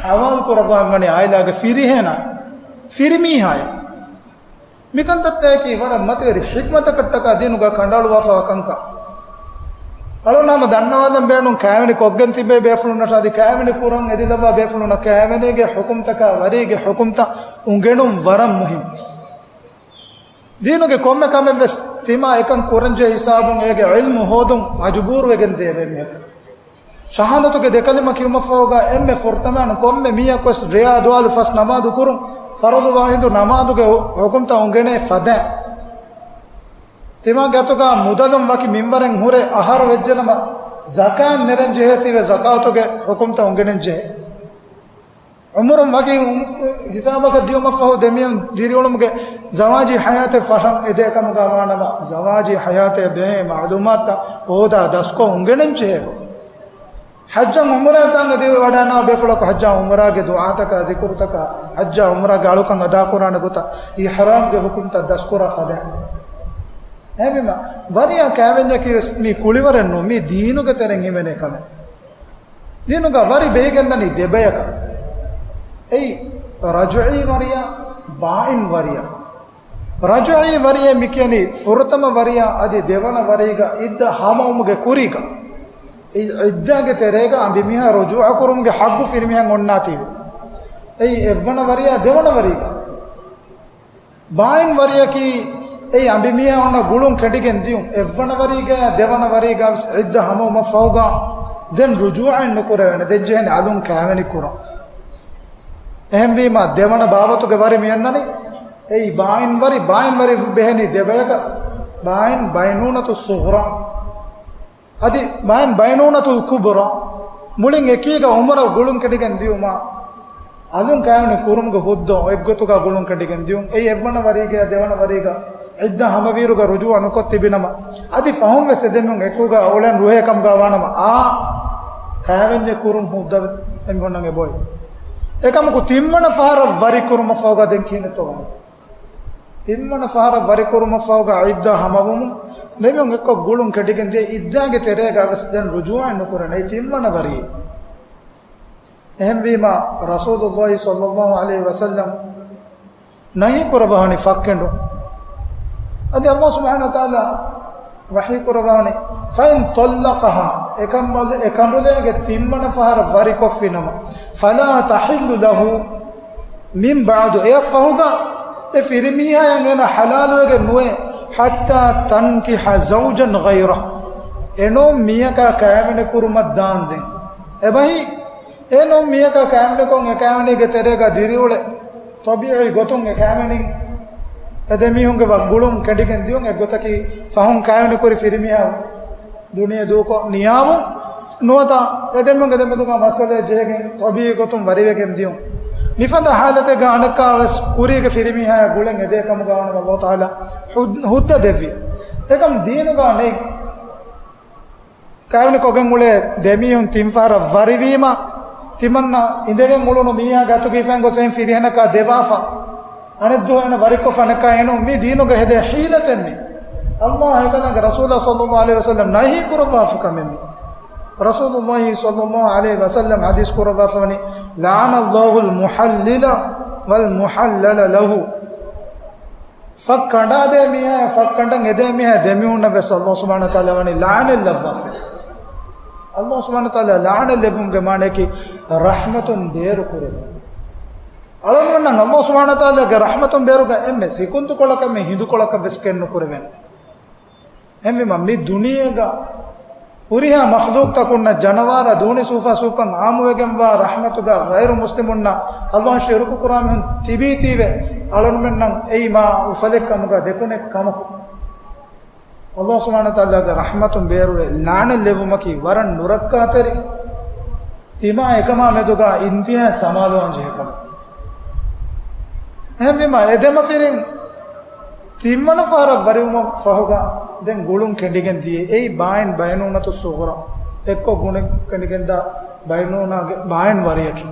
ހަވާލު ކުރައްވާ ވަނީ އާއިލާގެ ފިރިހެނާ، ފިރިމީހާޔަށް. މިކަންތައްތަކަކީ ވަރަށް މަތިވެރި ޙިކްމަތަކަށްޓަކާ ދީނުގަ ކަނޑައަޅުވާފަވާ ކަންކަން. އަޅުން ހަމަ ދަންނަވާލަން ބޭނުން، ކައިވެނި ކޮށްގެން ތިބޭ ބޭފުޅުންނަށް އަދި ކައިވެނި ކުރަން އެދިލައްވާ ބޭފުޅުންނަށް ކައިވެނީގެ ޙުކުމްތަކާ ވަރީގެ ޙުކުމްތައް އުނގެނުން ވަރަށް މުހިންމު. ދީނުގެ ކޮންމެ ކަމެއްވެސް ތިމާ އެކަން ކުރަންޖެހޭ ހިސާބުން އޭގެ ޢިލްމު ހޯދުން މަޖުބޫރުވެގެން ދޭ އެންމެ މީހަކަށް. ޝަހާދަތުގެ ދެކަލިމަ ކިޔުމަށްފަހުގަ އެންމެ ފުރަތަމަ ކޮންމެ މީހަކުވެސް ރެޔާ ދުވާލު ފަސް ނަމާދު ކުރުން، ފަރުޟު ވާހިދު ނަމާދުގެ ޙު-، ޙުކުމްތައް އުނގެނޭ ފަދައިން. ތިމާގެ އަތުގަ މުދަލުން ވަކި މިންވަރެއް ހުރެ އަހަރު ވެއްޖެނަމަ، ޒަކާތް ނެރެން ޖެހޭތީވެ ޒަކާތުގެ ޙުކުމްތައް އުނގެނެން ޖެހޭ. ޢުމުރުން ވަކި ހިސާބަކަށް ދިޔުމަށްފަހު ދެމީހުން ދިރިއުޅުމުގެ ޒަވާޖީ ޙަޔާތެއް ފަށަން އެދޭ ކަމުގަ ވާނަމަ، ޒަވާޖީ ޙަޔާތޭ ބެހޭ މަޢުލޫމާތުތައް ހޯދާ ދަސްކޮށް އުނގެނެން ޖެހޭ. ޙައްޖަށް ޢުމުރާތައް އެދިވަޑައިގަންނަވާ ބޭފުޅަކު ޙައްޖާ ޢުމުރާގެ ދުޢާތަކާ ޒިކުރުތަކާ، ޙައްޖާ ޢުމުރާގެ އަޅުކަން އަދާކުރާނެ ގޮތަށް އިޙްރާމްގެ ޙުކުމްތައް ދަސްކުރާ ފަދައިން. އެހެންވީމަ، ވަރިޔާ ކައިވެންޏަކީވެސް މީ ކުޅިވަރެއް ނޫން، މީ ދީނުގެ ތެރެއިން ހިމެނޭ ކަމެއް. ދީނުގަ ވަރި ބެހިގެންދަނީ ދެބަޔަކަށް. އެއީ، ރަޖުޢީ ވަރިޔާ، ބާއިން ވަރިޔާ. ރަޖުޢީ ވަރިޔޭ މިކިޔަނީ ފުރަތަމަ ވަރިޔާ އަދި ދެވަނަ ވަރީގަ ޢިއްދަ ހަމަވުމުގެ ކުރީގަ. އެ ޢިއްދާގެ ތެރޭގަ އަނބިމީހާ ރުޖޫޢަ ކުރުމުގެ ޙައްޤު ފިރިމީހައަށް އޮންނާތީވެ. އެއީ އެއްވަނަ ވަރިޔާ ދެވަނަ ވަރީގަ. ބާއިން ވަރިޔަކީ އެއީ އަނބިމީހާ އޮންނަ ގުޅުން ކެނޑިގެން ދިޔުން. އެއްވަނަ ވަރީގަ ދެވަނަ ވަރީގަ ވެސް ޢިއްދަ ހަމަވުމަށްފަހުގަ ދެން ރުޖޫޢައެއް ނުކުރެވޭނެ. ދެން ޖެހޭނެ އަލުން ކައިވެނި ކުރަން. އެހެންވީމަ، ދެވަނަ ބާވަތުގެ ވަރި މިއަންނަނީ އެއީ ބާއިން ވަރި. ބާއިން ވަރި ބެހެނީ ދެބަޔަކަށް. ބާއިން، ބައިނޫނަތު ޞުޣްރާ. އަދި ބައިން، ބައިނޫނަތުލް ކުބްރާ. މުޅިން އެކީގަ ޢުމުރަށް ގުޅުން ކެނޑިގެން ދިޔުމާ، އަލުން ކައިވެނި ކުރުމުގެ ހުއްދަ އެއްގޮތުގަ ގުޅުން ކެނޑިގެން ދިޔުން. އެއީ އެއްވަނަ ވަރީގަ ދެވަނަ ވަރީގަ ޢިއްދަ ހަމަވިއިރުގަ ރުޖޫޢަ ނުކޮށް ތިބިނަމަ، އަދި ފަހުން ވެސް އެދެމީހުން އެކުގަ އުޅެން ރުހޭ ކަމުގަ ވާނަމަ، އާ ކައިވެންޏެއް ކުރުން ހުއްދަ އެމީހުންނަށް އެބައޮތް. އެކަމަކު ތިންވަނަ ފަހަރަށް ވަރި ކުރުމަށްފަހުގަ ދެން ކިހިނެއްތޯ ވާނީ؟ ތިންވަނަ ފަހަރަށް ވަރިކުރުމަށްފަހުގަ ޢިއްދަ ހަމަވުމުން ދެމީހުން އެއްކޮށް ގުޅުން ކެނޑިގެން ދިޔަ ޢިއްދާގެ ތެރޭގަ ވެސް ދެން ރުޖޫޢައެއް ނުކުރަން. އެއީ ތިންވަނަ ވަރީ. އެހެންވީމަ، ރަސޫލުﷲ ޞައްލަﷲ ޢަލައިހި ވަސައްލަމް ނަހީ ކުރައްވާނީ ފައްކެނޑުން. އަދި ﷲ ސުބްޙާނަހޫ ވަތަޢާލާ ވަޙީ ކުރައްވާނީ، فإن طلقها، އެކަނބަލެ-، އެކަނބުލެއަށް ތިންވަނަ ފަހަރަށް ވަރިކޮށްފިނަމަ، فلا تحل له من بعد، އެއަށްފަހުގަ އެ ފިރިމީހާޔަށް އޭނަ ޙަލާލުވެގެން ނުވޭ، حتى تنكح زوجا غيره، އެނޫން މީހަކާ ކައިވެނި ކުރުމަށް ދާންދެން. އެބަހީ، އެނޫން މީހަކާ ކައިވެނިކޮށް އެ ކައިވެނީގެ ތެރޭގަ ދިރިއުޅެ، ޠަބީޢީ ގޮތުން އެ ކައިވެނިން އެދެމީހުންގެ ވަ-، ގުޅުން ކެނޑިގެން ދިޔުން. އެއްގޮތަކީ ފަހުން ކައިވެނިކުރި ފިރިމީހާ ދުނިޔެ ދޫކޮށް ނިޔާވުން. ނުވަތަ އެދެމީހުންގެ ދެމެދުގަ މައްސަލައެއް ޖެހިގެން ޠަބީޢީ ގޮތުން ވަރިވެގެން ދިޔުން. މިފަދަ ޙާލަތެއްގަ އަނެއްކާވެސް ކުރީގެ ފިރިމީހާޔާ ގުޅެން އެދޭ ކަމުގަ ވާނަމަ ﷲ ތަޢާލާ ހުއް-، ހުއްދަ ދެއްވި. އެކަމް ދީނުގަ ނެތް. ކައިވެނިކޮށްގެން އުޅޭ ދެމީހުން ތިން ފަހަރަށް ވަރިވީމަ، ތިމަންނަ އިނދެގެން އުޅުނު މީހާގެ އަތުގަ ހިފައިން ގޮސް އެހެން ފިރިހެނަކާ ދެވާފަ، އަނެއްދުވަހު އޭނަ ވަރިކޮށް ފަނަކާ އެނޫން. މީ ދީނުގަ ހެދޭ ޙީލަތެއް މީ. ﷲ އެކަލާނގެ ރަސޫލާ ޞައްލަﷲ ޢަލައިހި ވަސައްލަމް ނަހީ ކުރައްވާފަ ކަމެއް މީ. ރަސޫލުﷲ ޞައްލަﷲ ޢަލައިހި ވަސައްލަމް ޙަދީޘް ކުރައްވާފަ ވަނީ، لعن الله المحلل والمحلل له. ފަށް ކަނޑާދޭ މީހާ، ފަށް ކަނޑަން އެދޭ މީހާ ދެމީހުންނަށް ވެސް ﷲ ސުބްޙާނަހޫ ވަތަޢާލާ ވަނީ ލަޢުނަތް ލައްވާފަ. ﷲ ސުބްޙާނަހޫ ވަތަޢާލާ ލަޢުނަތް ލެއްވުމުގެ މާނައަކީ ރަޙްމަތުން ބޭރު ކުރެއްވުން. އަޅުންނަށް އަﷲ ސުބްޙާނަހޫ ވަތަޢާލާގެ ރަޙްމަތުން ބޭރުގަ އެންމެ ސިކުންތުކޮޅަކަށް މި ހިނދުކޮޅަކަށް ވެސް ކެތްނުކުރެވޭނެ. އެހެންވީމަ މި ދުނިޔޭގަ ހުރިހާ މަޚްލޫޤްތަކުންނަށް، ޖަނަވާރާ ދޫނި ސޫފާ ސޫފަން އާއްމުވެގެންވާ ރަޙްމަތުގަ ޣައިރު މުސްލިމުންނަށް އަﷲ ޝިރުކު ކުރާ މީހުން ތިބީތީވެ، އަޅުންމެންނަށް އެއީ މާ އުފަލެއް ކަމުގަ ދެކުނެ ކަމަކު. އަﷲ ސުބްޙާނަހޫ ވަތަޢާލާގެ ރަޙްމަތުން ބޭރުވެ ލަޢުނަތް ލެއްވުމަކީ ވަރަށް ނުރައްކާތެރި، ތިމާ އެކަމާ މެދުގަ އިންތިހާ ސަމާލުވާން ޖެހޭ ކަމެއް. އެހެންވީމަ އެ ދެމަފިރިން ތިންވަނަ ފަހަރަށް ވަރިވުމަށް ފަހުގަ ދެން ގުޅުން ކެނޑިގެން ދިޔަ. އެއީ ބައިން ބައިނޫނަތު ޞުޣުރާ، އެއްކޮށް ގުޅުން ކެނޑިގެންދާ ބައިނޫނާގެ ބައިން ވަރިއަކީ.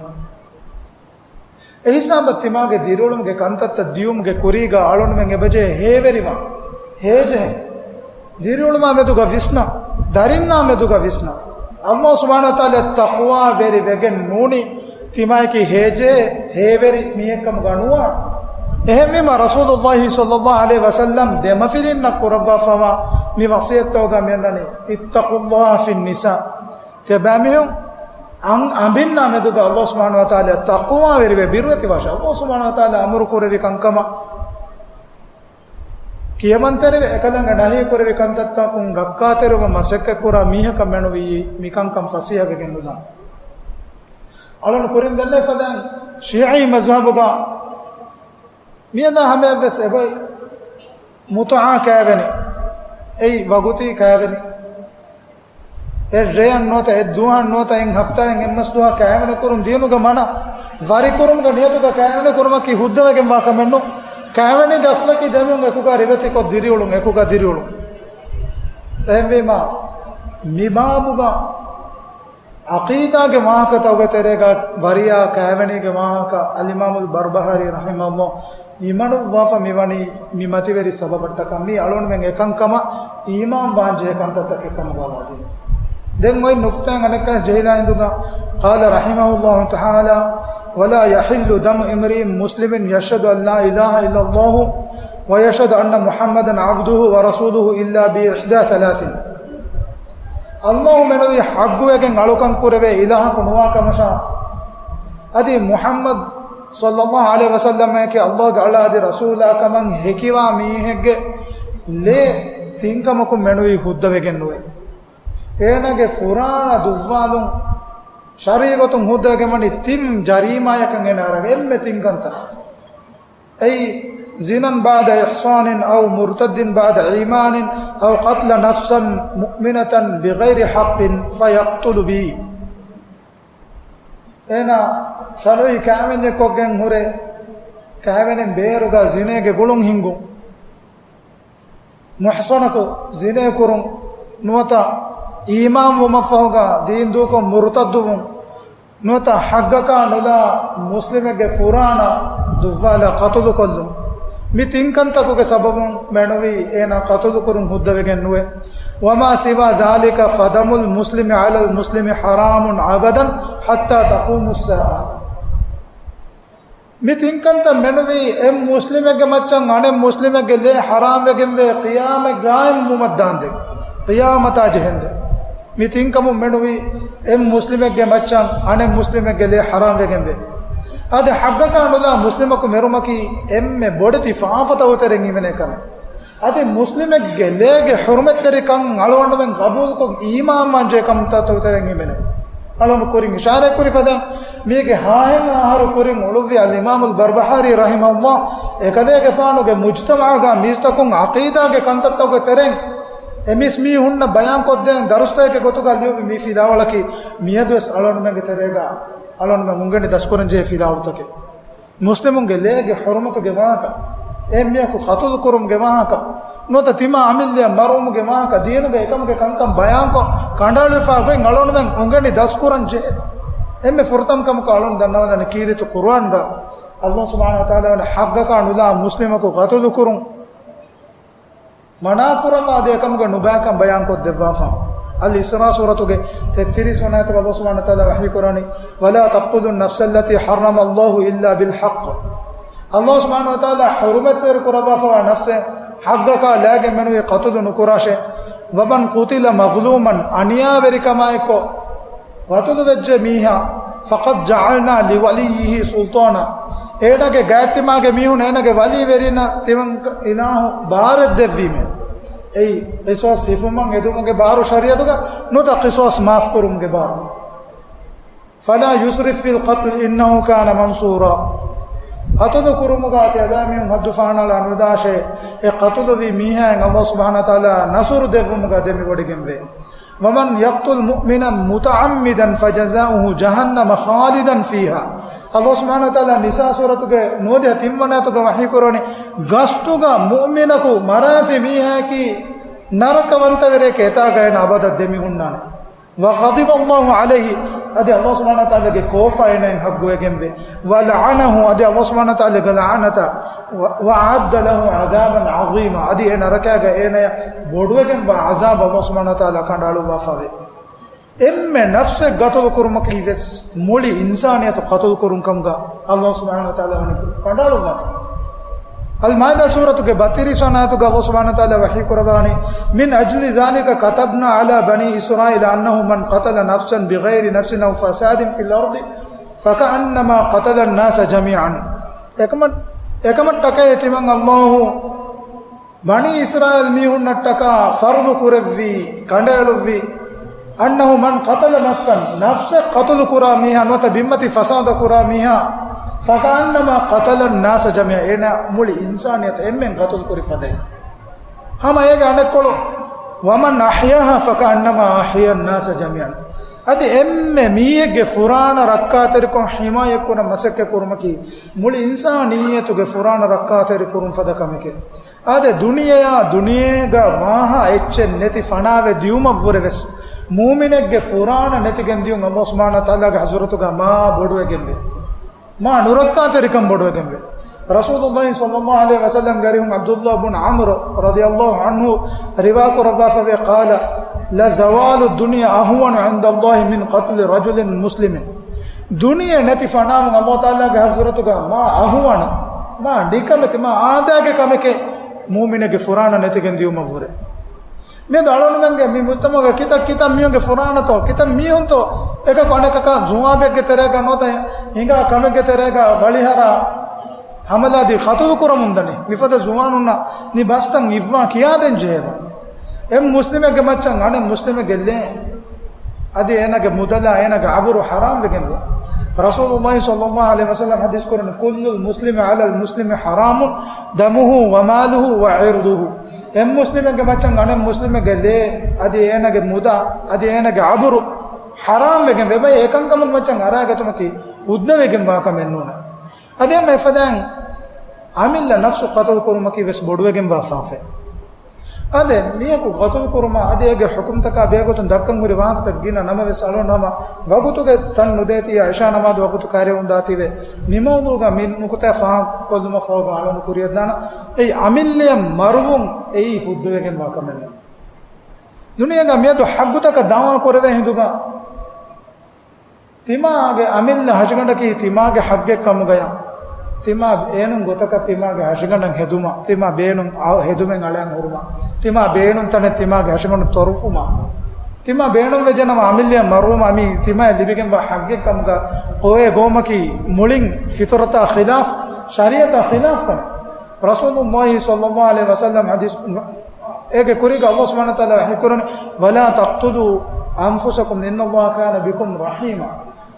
އެހިސާބަށް ތިމާގެ ދިރިއުޅުމުގެ ކަންތައްތައް ދިޔުމުގެ ކުރީގަ އަޅުންމެން އެބަޖެހޭ ހޭވެރިވާން، ހޭޖެހެން. ދިރިއުޅުމާ މެދުގަ ވިސްނާ، ދަރިންނާ މެދުގަ ވިސްނާ. އަﷲ ސުބްޙާނަހޫ ވަތަޢާލާ ތަޤްވާވެރި ވެގެން ނޫނީ ތިމާޔަކީ ހޭޖެހޭ ހޭވެރި މީހެއްކަމުގަ ނުވާނެ. އެހެންވީމަ ރަސޫލުﷲ ޞައްލަﷲ ޢަލައިހި ވަސައްލަމް ދެމަފިރިންނަށް ކުރައްވާފަވާ މި ވަޞިއްޔަތުގަ މިއަންނަނީ، اتقوا الله في النساء. ތިޔަބައިމީހުން އަން-، އަނބިންނާ މެދުގަ އަﷲ ސުބްޙާނަހޫ ވަތަޢާލާ ތަޤްވާވެރިވެ ބިރުވެތިވާށޭ. އަﷲ ސުބްޙާނަހޫ ވަތަޢާލާ އަމުރު ކުރެއްވި ކަންކަމަށް، ކިޔަމަންތެރިވެ އެކަލާނގެ ނަހީ ކުރެއްވި ކަންތައްތަކުން ރައްކާތެރިވުމަށް މަސައްކަތްކުރާ މީހަކަށް މެނުވީ މިކަންކަން ފަސޭހަވެގެން ނުދާން. އަޅުން ކުރިން ދެންނެވި ފަދައިން ޝީޢީ މަޒްހަބުގަ މިއަދާ ހަމަޔަށްވެސް އެބައި މުތުޢާ ކައިވެނި، އެއީ ވަގުތީ ކައިވެނި. އެއް ރެޔަށް ނުވަތަ އެއް ދުވަހަށް ނުވަތަ އެއް ހަފްތާއެއް އެއްމަސް ދުވަހަށް ކައިވެނި ކުރުން ދީނުގަ މަނަ. ވަރިކުރުމުގެ ނިޔަތުގަ ކައިވެނި ކުރުމަކީ ހުއްދަވެގެންވާ ކަމެއް ނޫން. ކައިވެނީގެ އަސްލަކީ ދެމީހުން އެކުގަ ރިވެތިކޮށް ދިރިއުޅުން، އެކުގަ ދިރިއުޅުން. އެހެންވީމަ މި ބާބުގަ ޢަޤީދާގެ ވާހަކަތަކުގެ ތެރޭގަ ވަރިޔާ ކައިވެނީގެ ވާހަކަ އަލްއިމާމުލް ބަރްބަހާރީ ރަޙިމަހުﷲ އިމަނުއްވާފަ މިވަނީ މި މަތިވެރި ސަބަބަށްޓަކަ، މީ އަޅުންމެން އެކަންކަމަށް އީމާން ވާންޖެހޭ ކަންތައްތަކެއް ކަމުގަ ވާދީ. ދެން އޮތް ނުކުތާއެއް އަނެއްކާ ޖެހިލާ ހިނދުގަ، قال رحمه الله تعالى، ولا يحل دم امرئ مسلم يشهد أن لا إله إلا الله ويشهد أن محمدا عبده ورسوله إلا بإحدى ثلاث. އަﷲ މެނުވީ ޙައްޤުވެގެން އަޅުކަން ކުރެވޭ އިލާހަކު ނުވާ ކަމަށާ، އަދި މުޙައްމަދު ޞައްލަﷲ ޢަލައިހި ވަސައްލަމަކީ އަﷲގެ އަޅާ އަދި ރަސޫލާ ކަމަށް ހެކިވާ މީހެއްގެ ލޭ ތިންކަމަކުން މެނުވީ ހުއްދަވެގެން ނުވޭ. އޭނާގެ ފުރާނަ ދުއްވާލުން ޝަރީޢީ ގޮތުން ހުއްދަވެގެން ވަނީ ތިން ޖަރީމާޔަކަށް އޭނާ އަރަގަ އެންމެ ތިން ކަންތައް. އެއީ، زنا بعد إحصان أو مرتد بعد إيمان أو قتل نفسا مؤمنة بغير حق فيقتل به. އޭނާ ޝަރުޢީ ކައިވެންޏެއްކޮށްގެން ހުރެ، ކައިވެނިން ބޭރުގަ ޒިނޭގެ ގުޅުން ހިންގުން. މުޙްޞަނަކު ޒިނޭ ކުރުން ނުވަތަ އީމާން ވުމަށްފަހުގަ ދީން ދޫކޮށް މުރުތައްދުވުން ނުވަތަ ޙައްޤަކާ ނުލާ މުސްލިމެއްގެ ފުރާނަ ދުއްވާލާ ޤަތުލުކޮށްލުން. މި ތިން ކަންތަކުގެ ސަބަބުން މެނުވީ އޭނާ ޤަތުލުކުރުން ހުއްދަވެގެން ނުވޭ. وما سوى ذلك فدم المسلم على المسلم حرام أبدا حتى تقوم الساعة. މި ތިންކަންތައް މެނުވީ އެއް މުސްލިމެއްގެ މައްޗަށް އަނެއް މުސްލިމެއްގެ ލޭ ޙަރާމްވެގެންވޭ ޤިޔާމަތް ޤާއިމްވުމަށްދާންދެން، ޤިޔާމަތާ ޖެހެންދެން. މި ތިންކަމުން މެނުވީ އެއް މުސްލިމެއްގެ މައްޗަށް އަނެއް މުސްލިމެއްގެ ލޭ ޙަރާމްވެގެންވޭ. އަދި ޙައްޤަކާ ނުލާ މުސްލިމަކު މެރުމަކީ އެންމެ ބޮޑެތި ފާފަތަކުގެ ތެރެއިން ހިމެނޭ ކަމެއް. އަދި މުސްލިމެއްގެ ލޭގެ ޙުރުމަތްތެރިކަން އަޅުގަނޑުމެން ޤަބޫލުކޮށް އީމާންވާންޖެހޭ ކަންތައްތަކުގެ ތެރެއިން ހިމެނޭ. އަޅުގަނޑު ކުރިން އިޝާރާތްކުރި ފަދައިން، މީގެ ހާހެއްހާ އަހަރު ކުރިން އުޅުއްވި އަލްއިމާމުލް ބަރްބަހާރީ ރަޙިމަހުﷲ އެކަލޭގެފާނުގެ މުޖްތަމަޢުގަ މީސްތަކުން ޢަޤީދާގެ ކަންތައްތަކުގެ ތެރެއިން އެ މީސްމީހުންނަށް ބަޔާންކޮށްދޭން ދަރުސްތަކެއްގެ ގޮތުގަ ލިޔުއްވި މި ފިލާވަޅަކީ މިއަދުވެސް އަޅުގަނޑުމެންގެ ތެރޭގަ އަޅުގަނޑުމެން އުނގެނި ދަސްކުރަންޖެހޭ ފިލާވަޅުތަކެއް. މުސްލިމުންގެ ލޭގެ ޙުރުމަތުގެ ވާހަކަ، އެހެން މީހަކު ޤަތުލު ކުރުމުގެ ވާހަކަ، ނުވަތަ ތިމާ އަމިއްލައަށް މަރުވުމުގެ ވާހަކަ، ދީނުގެ އެކަމުގެ ކަންކަން ބަޔާންކޮށް، ކަނޑައެޅިފަ ގޮތް އަޅުގަނޑުމެން އުނގެނި ދަސްކުރަން ޖެހޭ. އެންމެ ފުރަތަމަ ކަމަކު އަޅުގަނޑު ދަންނަވަންދަނީ ކީރިތި ޤުރުއާންގަ އަﷲ ސުބްޙާނަހޫ ވަތަޢާލާ ވަނީ ޙައްޤަކާ ނުލާ މުސްލިމަކު ޤަތުލު ކުރުން މަނާކުރައްވާ ދޭ ކަމުގެ ނުބައިކަން ބަޔާންކޮށްދެއްވާފަ. އަލް އިސްރާ ސޫރަތުގެ ތެއްތިރީސް ވަނަ އާޔަތުގަ އަﷲ ސުބްޙާނަހޫ ވަތަޢާލާ ވަޙީކުރަނީ، ولا تقتلوا النفس التي حرم الله إلا بالحق. އަﷲ ސުބްޙާނަހޫ ވަތަޢާލާ ޙުރުމަތްތެރި ކުރައްވާފަވާ ނަފްސެއް ޙައްޤަކާ ލައިގެން މެނުވީ ޤަތުލު ނުކުރާށޭ. ومن قتل مظلوما، އަނިޔާވެރިކަމާއެއްކޮށް ޤަތުލުވެއްޖެ މީހާ، فقد جعلنا لوليه سلطانا، އޭނާގެ ގާތްތިމާގެ މީހުން އޭނާގެ ވަލީވެރިންނަށް ތިމަން އިލާހު ބާރެއް ދެއްވީމޭ. އެއީ ޤިޞާޞް ހިފުމަށް އެދުމުގެ ބާރު ޝަރީޢަތުގަ ނުވަތަ ޤިޞާޞް މާފުކުރުމުގެ ބާރު. فلا يسرف في القتل إنه كان منصورا. ޤަތުލު ކުރުމުގަ ތިޔަބައިމީހުން ހައްދު ފަހަނަޅާ ނުދާށޭ. އެ ޤަތުލުވި މީހާއަށް ﷲ ސުބްޙާނަހޫ ވަތަޢާލާ ނަޞްރު ދެއްވުމުގަ ދެމިވޮޑިގެންވޭ. ومن يقتل مؤمنا متعمدا فجزاؤه جهنم خالدا فيها. ﷲ ސުބްޙާނަހޫ ވަތަޢާލާ ނިސާ ސޫރަތުގެ ނުވަދިހަ ތިންވަނަ އާޔަތުގަ ވަޙީ ކުރަނީ، ގަސްތުގަ މުއުމިނަކު މަރާފި މީހާއަކީ ނަރަކަވަންތަވެރިއެކޭ، އެތާގަ އޭނަ އަބަދަށް ދެމިހުންނާނެ. وغضب الله عليه، އަދި ﷲ ސުބްޙާނަހޫ ވަތަޢާލާގެ ކޯފާ އޭނައަށް ހައްގުވެގެންވޭ. ولعنه، އަދި ﷲ ސުބްޙާނަހޫ ވަތަޢާލާ ގަލާނަތަށް، و، وأعد له عذابا عظيما، އަދި އެ ނަރަކައިގަ އޭނަޔަށް ބޮޑުވެގެންވާ ޢަޛާބު ﷲ ސުބްޙާނަހޫ ވަތަޢާލާ ކަނޑައަޅުއްވާފަވޭ. އެންމެ ނަފްސެއް ޤަތުލު ކުރުމަކީ ވެސް މުޅި އިންސާނިއްޔަތު ޤަތުލު ކުރުން ކަމުގަ ﷲ ސުބްޙާނަހޫ ވަތަޢާލާ ވަނީ ކަނޑައަޅުއްވާފަ. އަލްމާއިދާ ސޫރަތުގެ ބައްތިރީސް ވަނަ އާޔަތުގަ ﷲ ސުބްޙާނަހޫ ވަތަޢާލާ ވަޙީ ކުރައްވާނީ، من أجل ذلك كتبنا على بني إسرائيل أنه من قتل نفسا بغير نفس أو فساد في الأرض فكأنما قتل الناس جميعا. އެކަމަށް، އެކަމަށްޓަކައި ތިމަން ﷲ ބަނީ އިސްރާއީލް މީހުންނަށްޓަކާ ފަރުޟު ކުރެއްވީ، ކަނޑައެޅުއްވީ، أنه من قتل نفسا، ނަފްސެއް ޤަތުލު ކުރާ މީހާ ނުވަތަ ބިންމަތި ފަސާދަ ކުރާ މީހާ، فكأنما قتل الناس جميعا، އޭނާ މުޅި އިންސާނިއްޔަތު އެންމެން ޤަތުލު ކުރި ފަދައިން. ހަމަ އޭގެ އަނެއްކޮޅު، ومن أحياها فكأنما أحيا الناس جميعا. އަދި އެންމެ މީހެއްގެ ފުރާނަ ރައްކާތެރިކޮށް ޙިމާޔަތްކުރަން މަސައްކަތް ކުރުމަކީ، މުޅި އިންސާނިއްޔަތުގެ ފުރާނަ ރައްކާތެރި ކުރުން ފަދަ ކަމެކޭ. އާދެ، ދުނިޔެއާ ދުނިޔޭގަ ވާހާ އެއްޗެއް ނެތި ފަނާވެ ދިޔުމަށްވުރެ ވެސް، މޫމިނެއްގެ ފުރާނަ ނެތިގެން ދިޔުން ﷲ ސުބްޙާނަހޫ ވަތަޢާލާގެ ޙަޟްރަތުގަ މާ ބޮޑުވެގެންވޭ. މާ ނުރައްކާތެރިކަން ބޮޑުވެގެންވޭ. ރަސޫލުﷲ ޞައްލަﷲ ޢަލައިހި ވަސައްލަމްގެ އަރިހުން ޢަބްދުﷲ ބުން ޢަމްރު ރަޟިޔަﷲ ޢަންހު ރިވާކުރައްވާފަވޭ، قال، لزوال الدنيا أهون عند الله من قتل رجل مسلم. ދުނިޔެ ނެތި ފަނާވުން ﷲ ތަޢާލާގެ ޙަޟްރަތުގަ މާ އަހުވަނު، މާ ނިކަމެތި، މާ އާދައިގެ ކަމެކޭ މޫމިނެއްގެ ފުރާނަ ނެތިގެން ދިޔުމަށްވުރެ. މިއަދު އަޅުގަނޑުމެންގެ މި މުޖްތަމަޢުގަ ކިތައް ކިތައް މީހުންގެ ފުރާނަތޯ، ކިތައް މީހުންތޯ އެކަކު އަނެކަކާ ޒުވާބެއްގެ ތެރޭގަ ނުވަތަ ހިނގާ ކަމެއްގެ ތެރޭގަ ވަޅިހަރާ ހަމަލާދީ ޤަތުލު ކުރަމުންދަނީ. މިފަދަ ޒުވާނުންނަށް މި ބަސްތައް އިއްވާ ކިޔާދޭން ޖެހޭބަ. އެއް މުސްލިމެއްގެ މައްޗަށް އަނެއް މުސްލިމެއްގެ ލޭ، އަދި އޭނަގެ މުދަލާ އޭނަގެ އަބުރު ޙަރާމް ވެގެންވޭ. ރަސޫލުﷲ ޞައްލަﷲ ޢަލައިހި ވަސައްލަމް ޙަދީޘް ކުރަނީ، كل المسلم على المسلم حرام دمه وماله وعرضه. އެއް މުސްލިމެއްގެ މައްޗަށް އަނެއް މުސްލިމެއްގެ ލޭ، އަދި އޭނަގެ މުދާ، އަދި އޭނަގެ އަބުރު ޙަރާމް ވެގެން ވޭ. އެކަންކަމުގެ މައްޗަށް އަރާގަތުމަކީ ހުއްދަވެގެން ވާ ކަމެއް ނޫނޭ. އަދި އެންމެ އެފަދައިން އަމިއްލަ ނަފްސު ޤަތުލު ކުރުމަކީ ވެސް ބޮޑުވެގެން ވާ ފާފައެއް. އާދެ، މީހަކު ޤަތުލު ކުރުމާ އަދި އޭގެ ޙުކުމްތަކާ ބެހޭގޮތުން ދައްކަން ހުރި ވާހަކަތައް ގިނަ ނަމަވެސް، އަޅުގަނޑު ހަމަ ވަގުތުގެ ތަން ނުދޭތީ، ޢިޝާ ނަމާދު ވަގުތު ކައިރިވުން ދާތީވެ، މި މައުޟޫޢުގަ މި ނުކުތާ ފާހަގަކޮށްލުމަށް ފަހުގަ އަޅުގަނޑު ކުރިއަށްދާނަން. އެއީ އަމިއްލަޔަށް މަރުވުން އެއީ ހުއްދަވެގެން ވާ ކަމެއް ނޫން. ދުނިޔޭގަ މިއަދު ޙައްޤުތަކަށް ދަޢުވާ ކުރެވޭ ހިނދުގަ، ތިމާގެ އަމިއްލަ ހަށިގަނޑަކީ ތިމާގެ ޙައްޤެއް ކަމުގަޔާ، ތިމާ ބޭނުން ގޮތަކަށް ތިމާގެ ހަށިގަނޑަށް ހެދުމަށް، ތިމާ ބޭނުން އަ-، ހެދުމެއް އަޅައިގެން ހުރުމަށް، ތިމާ ބޭނުން ތަނެއް ތިމާގެ ހަށިގަނޑު ތޮރުފުމަށް، ތިމާ ބޭނުން ވެއްޖެނަމަ އަމިއްލަޔަށް މަރުވުމަށް މި ތިމާއަށް ލިބިގެންވާ ޙައްޤެއް ކަމުގަ އޮވޭ ގޮވުމަކީ މުޅިން ފިޠުރަތާ ޚިލާފް، ޝަރީޢަތާ ޚިލާފް ކަމެއް. ރަސޫލުﷲ ޞައްލަﷲ ޢަލައިހި ވަސައްލަމް ޙަދީޘް އޭގެ ކުރީގަ ﷲ ސުބްޙާނަހޫ ވަތަޢާލާ ވަޙީ ކުރަނީ، ولا تقتلوا أنفسكم إن الله كان بكم رحيما.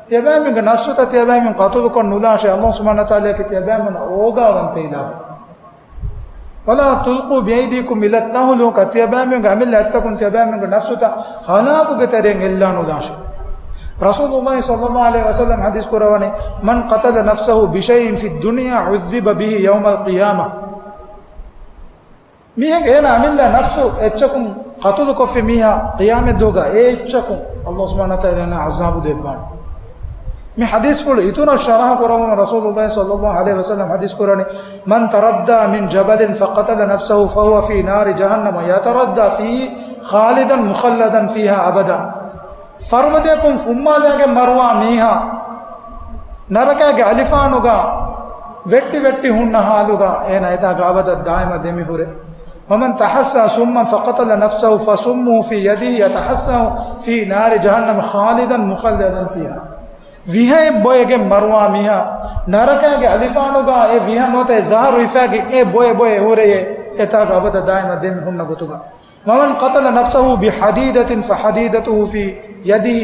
ތިޔަބައިމީހުންގެ ނަފްސުތައް ތިޔަބައިމީހުން ޤަތުލުކޮށް ނުލާށޭ، ﷲ ސުބްޙާނަހޫ ވަތަޢާލާއަކީ ތިޔަބައިމީހުންނަށް އޯގާވަންތަ އިލާހެއް. ولا تلقوا بأيديكم إلى التهلكة، ތިޔަބައިމީހުންގެ އަމިއްލަ އަތްތަކުން ތިޔަބައިމީހުންގެ ނަފްސުތައް ހަލާކުގެ ތެރެއިން އެއްލާ ނުލާށޭ. ރަސޫލުﷲ ޞައްލަﷲ ޢަލައިހި ވަސައްލަމް ޙަދީޘް ކުރައްވަނީ، من قتل نفسه بشيء في الدنيا عذب به يوم القيامة. މީހެއް އޭނަ އަމިއްލަ ނަފްސު އެއްޗަކުން ޤަތުލުކޮށްފި މީހާ ޤިޔާމަތްދުވަހުގަ އެ އެއްޗަކުން ﷲ ސުބްޙާނަހޫ ވަތަޢާލާ އޭނަ ޢަޒާބު ދެއްވާނެ. މި ޙަދީޘްފުޅު އިތުރަށް ޝަރަޙަ ކުރައްވަމުން ރަސޫލުﷲ ޞައްލަﷲ ޢަލައިހި ވަސައްލަމް ޙަދީޘް ކުރަނީ، من تردى من جبل فقتل نفسه فهو في نار جهنم يتردى فيه خالدا مخلدا فيها أبدا. ފަރުބަދަޔަކުން ފުއްމާލައިގެން މަރުވާ މީހާ، ނަރަކައިގެ އަލިފާނުގަ ވެއްޓި ވެއްޓި ހުންނަ ޙާލުގަ އޭނަ އެތާގަ އަބަދަށް ދާއިމަށް ދެމިހުރޭ. ومن تحسى سما فقتل نفسه فسمه في يده يتحسى في نار جهنم خالدا مخلدا فيها. ވިހައެއް ބޮއެގެން މަރުވާ މީހާ، ނަރަކައިގެ އަލިފާނުގަ އެ ވިހަ ނުވަތަ އެ ޒަހަރު ހިފާގެން އެ ބޮއެ ބޮއެ ހުރެޔޭ، އެތާގަ އަބަދަށް ދާއިމަށް ދެމި ހުންނަ ގޮތުގަ. ومن قتل نفسه بحديدة فحديدته في يده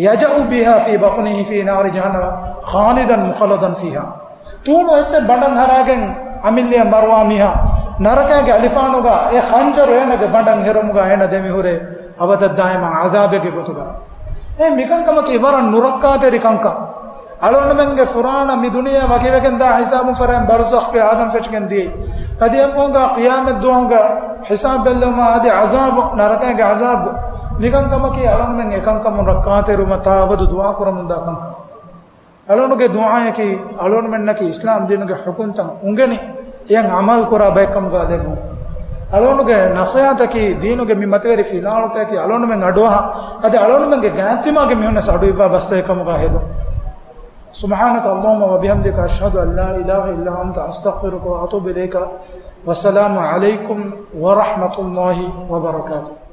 يجأ بها في بطنه في نار جهنم خالدا مخلدا فيها. ތޫނު އެއްޗެއް ބަނޑަށް ހަރާގެން އަމިއްލައަށް މަރުވާ މީހާ، ނަރަކައިގެ އަލިފާނުގަ އެ ޚަންޖަރު އޭނަގެ ބަނޑަށް ހެރުމުގަ އޭނަ ދެމިހުރޭ އަބަދަށް ދާއިމަށް ޢަޛާބެއްގެ ގޮތުގަ. އެ މިކަންކަމަކީ ވަރަށް ނުރައްކާތެރި ކަންކަން. އަޅުގަނޑުމެންގެ ފުރާނަ މި ދުނިޔެއަށް ވަކިވެގެންދާ ހިސާބުން ފަރާތް ބަރުޒަޚްގެ އާދަން ފެށިގެން ދިޔައީ. އަދި އެފަހުގަ ޤިޔާމަތް ދުވަހުގަ ހިސާބު ބެއްލެވުމާ އަދި ޢަޒާބު، ނަރަކައިގެ ޢަޒާބު. މިކަންކަމަކީ އަޅުގަނޑުމެން އެކަންކަމުން ރައްކާތެރިވުމަށް ތާ އަބަދު ދުޢާ ކުރަމުންދާ ކަންކަން. އަޅުގަނޑުގެ ދުޢާއަކީ، އަޅުގަނޑުމެންނަކީ އިސްލާމް ދީނުގެ ޙުކުމްތައް އުނގެނި، އެޔަށް ޢަމަލު ކުރާ ބައެއްކަމުގަ ލެއްވުން. އަޅުގަނޑުގެ ނަޞޭޙަތަކީ، ދީނުގެ މި މަތިވެރި ފިލާވަޅުތަކަކީ، އަޅުގަނޑުމެން އަޑުއަހާ، އަދި އަޅުގަނޑުމެންގެ ގާތްތިމާގެ މީހުންނަށް އަޑުއިއްވާ ބަސްތަކެއް ކަމުގަ ހެދުން. سبحانك اللهم وبحمدك، أشهد أن لا إله إلا أنت، أستغفرك وأتوب إليك. والسلام عليكم ورحمة الله وبركاته.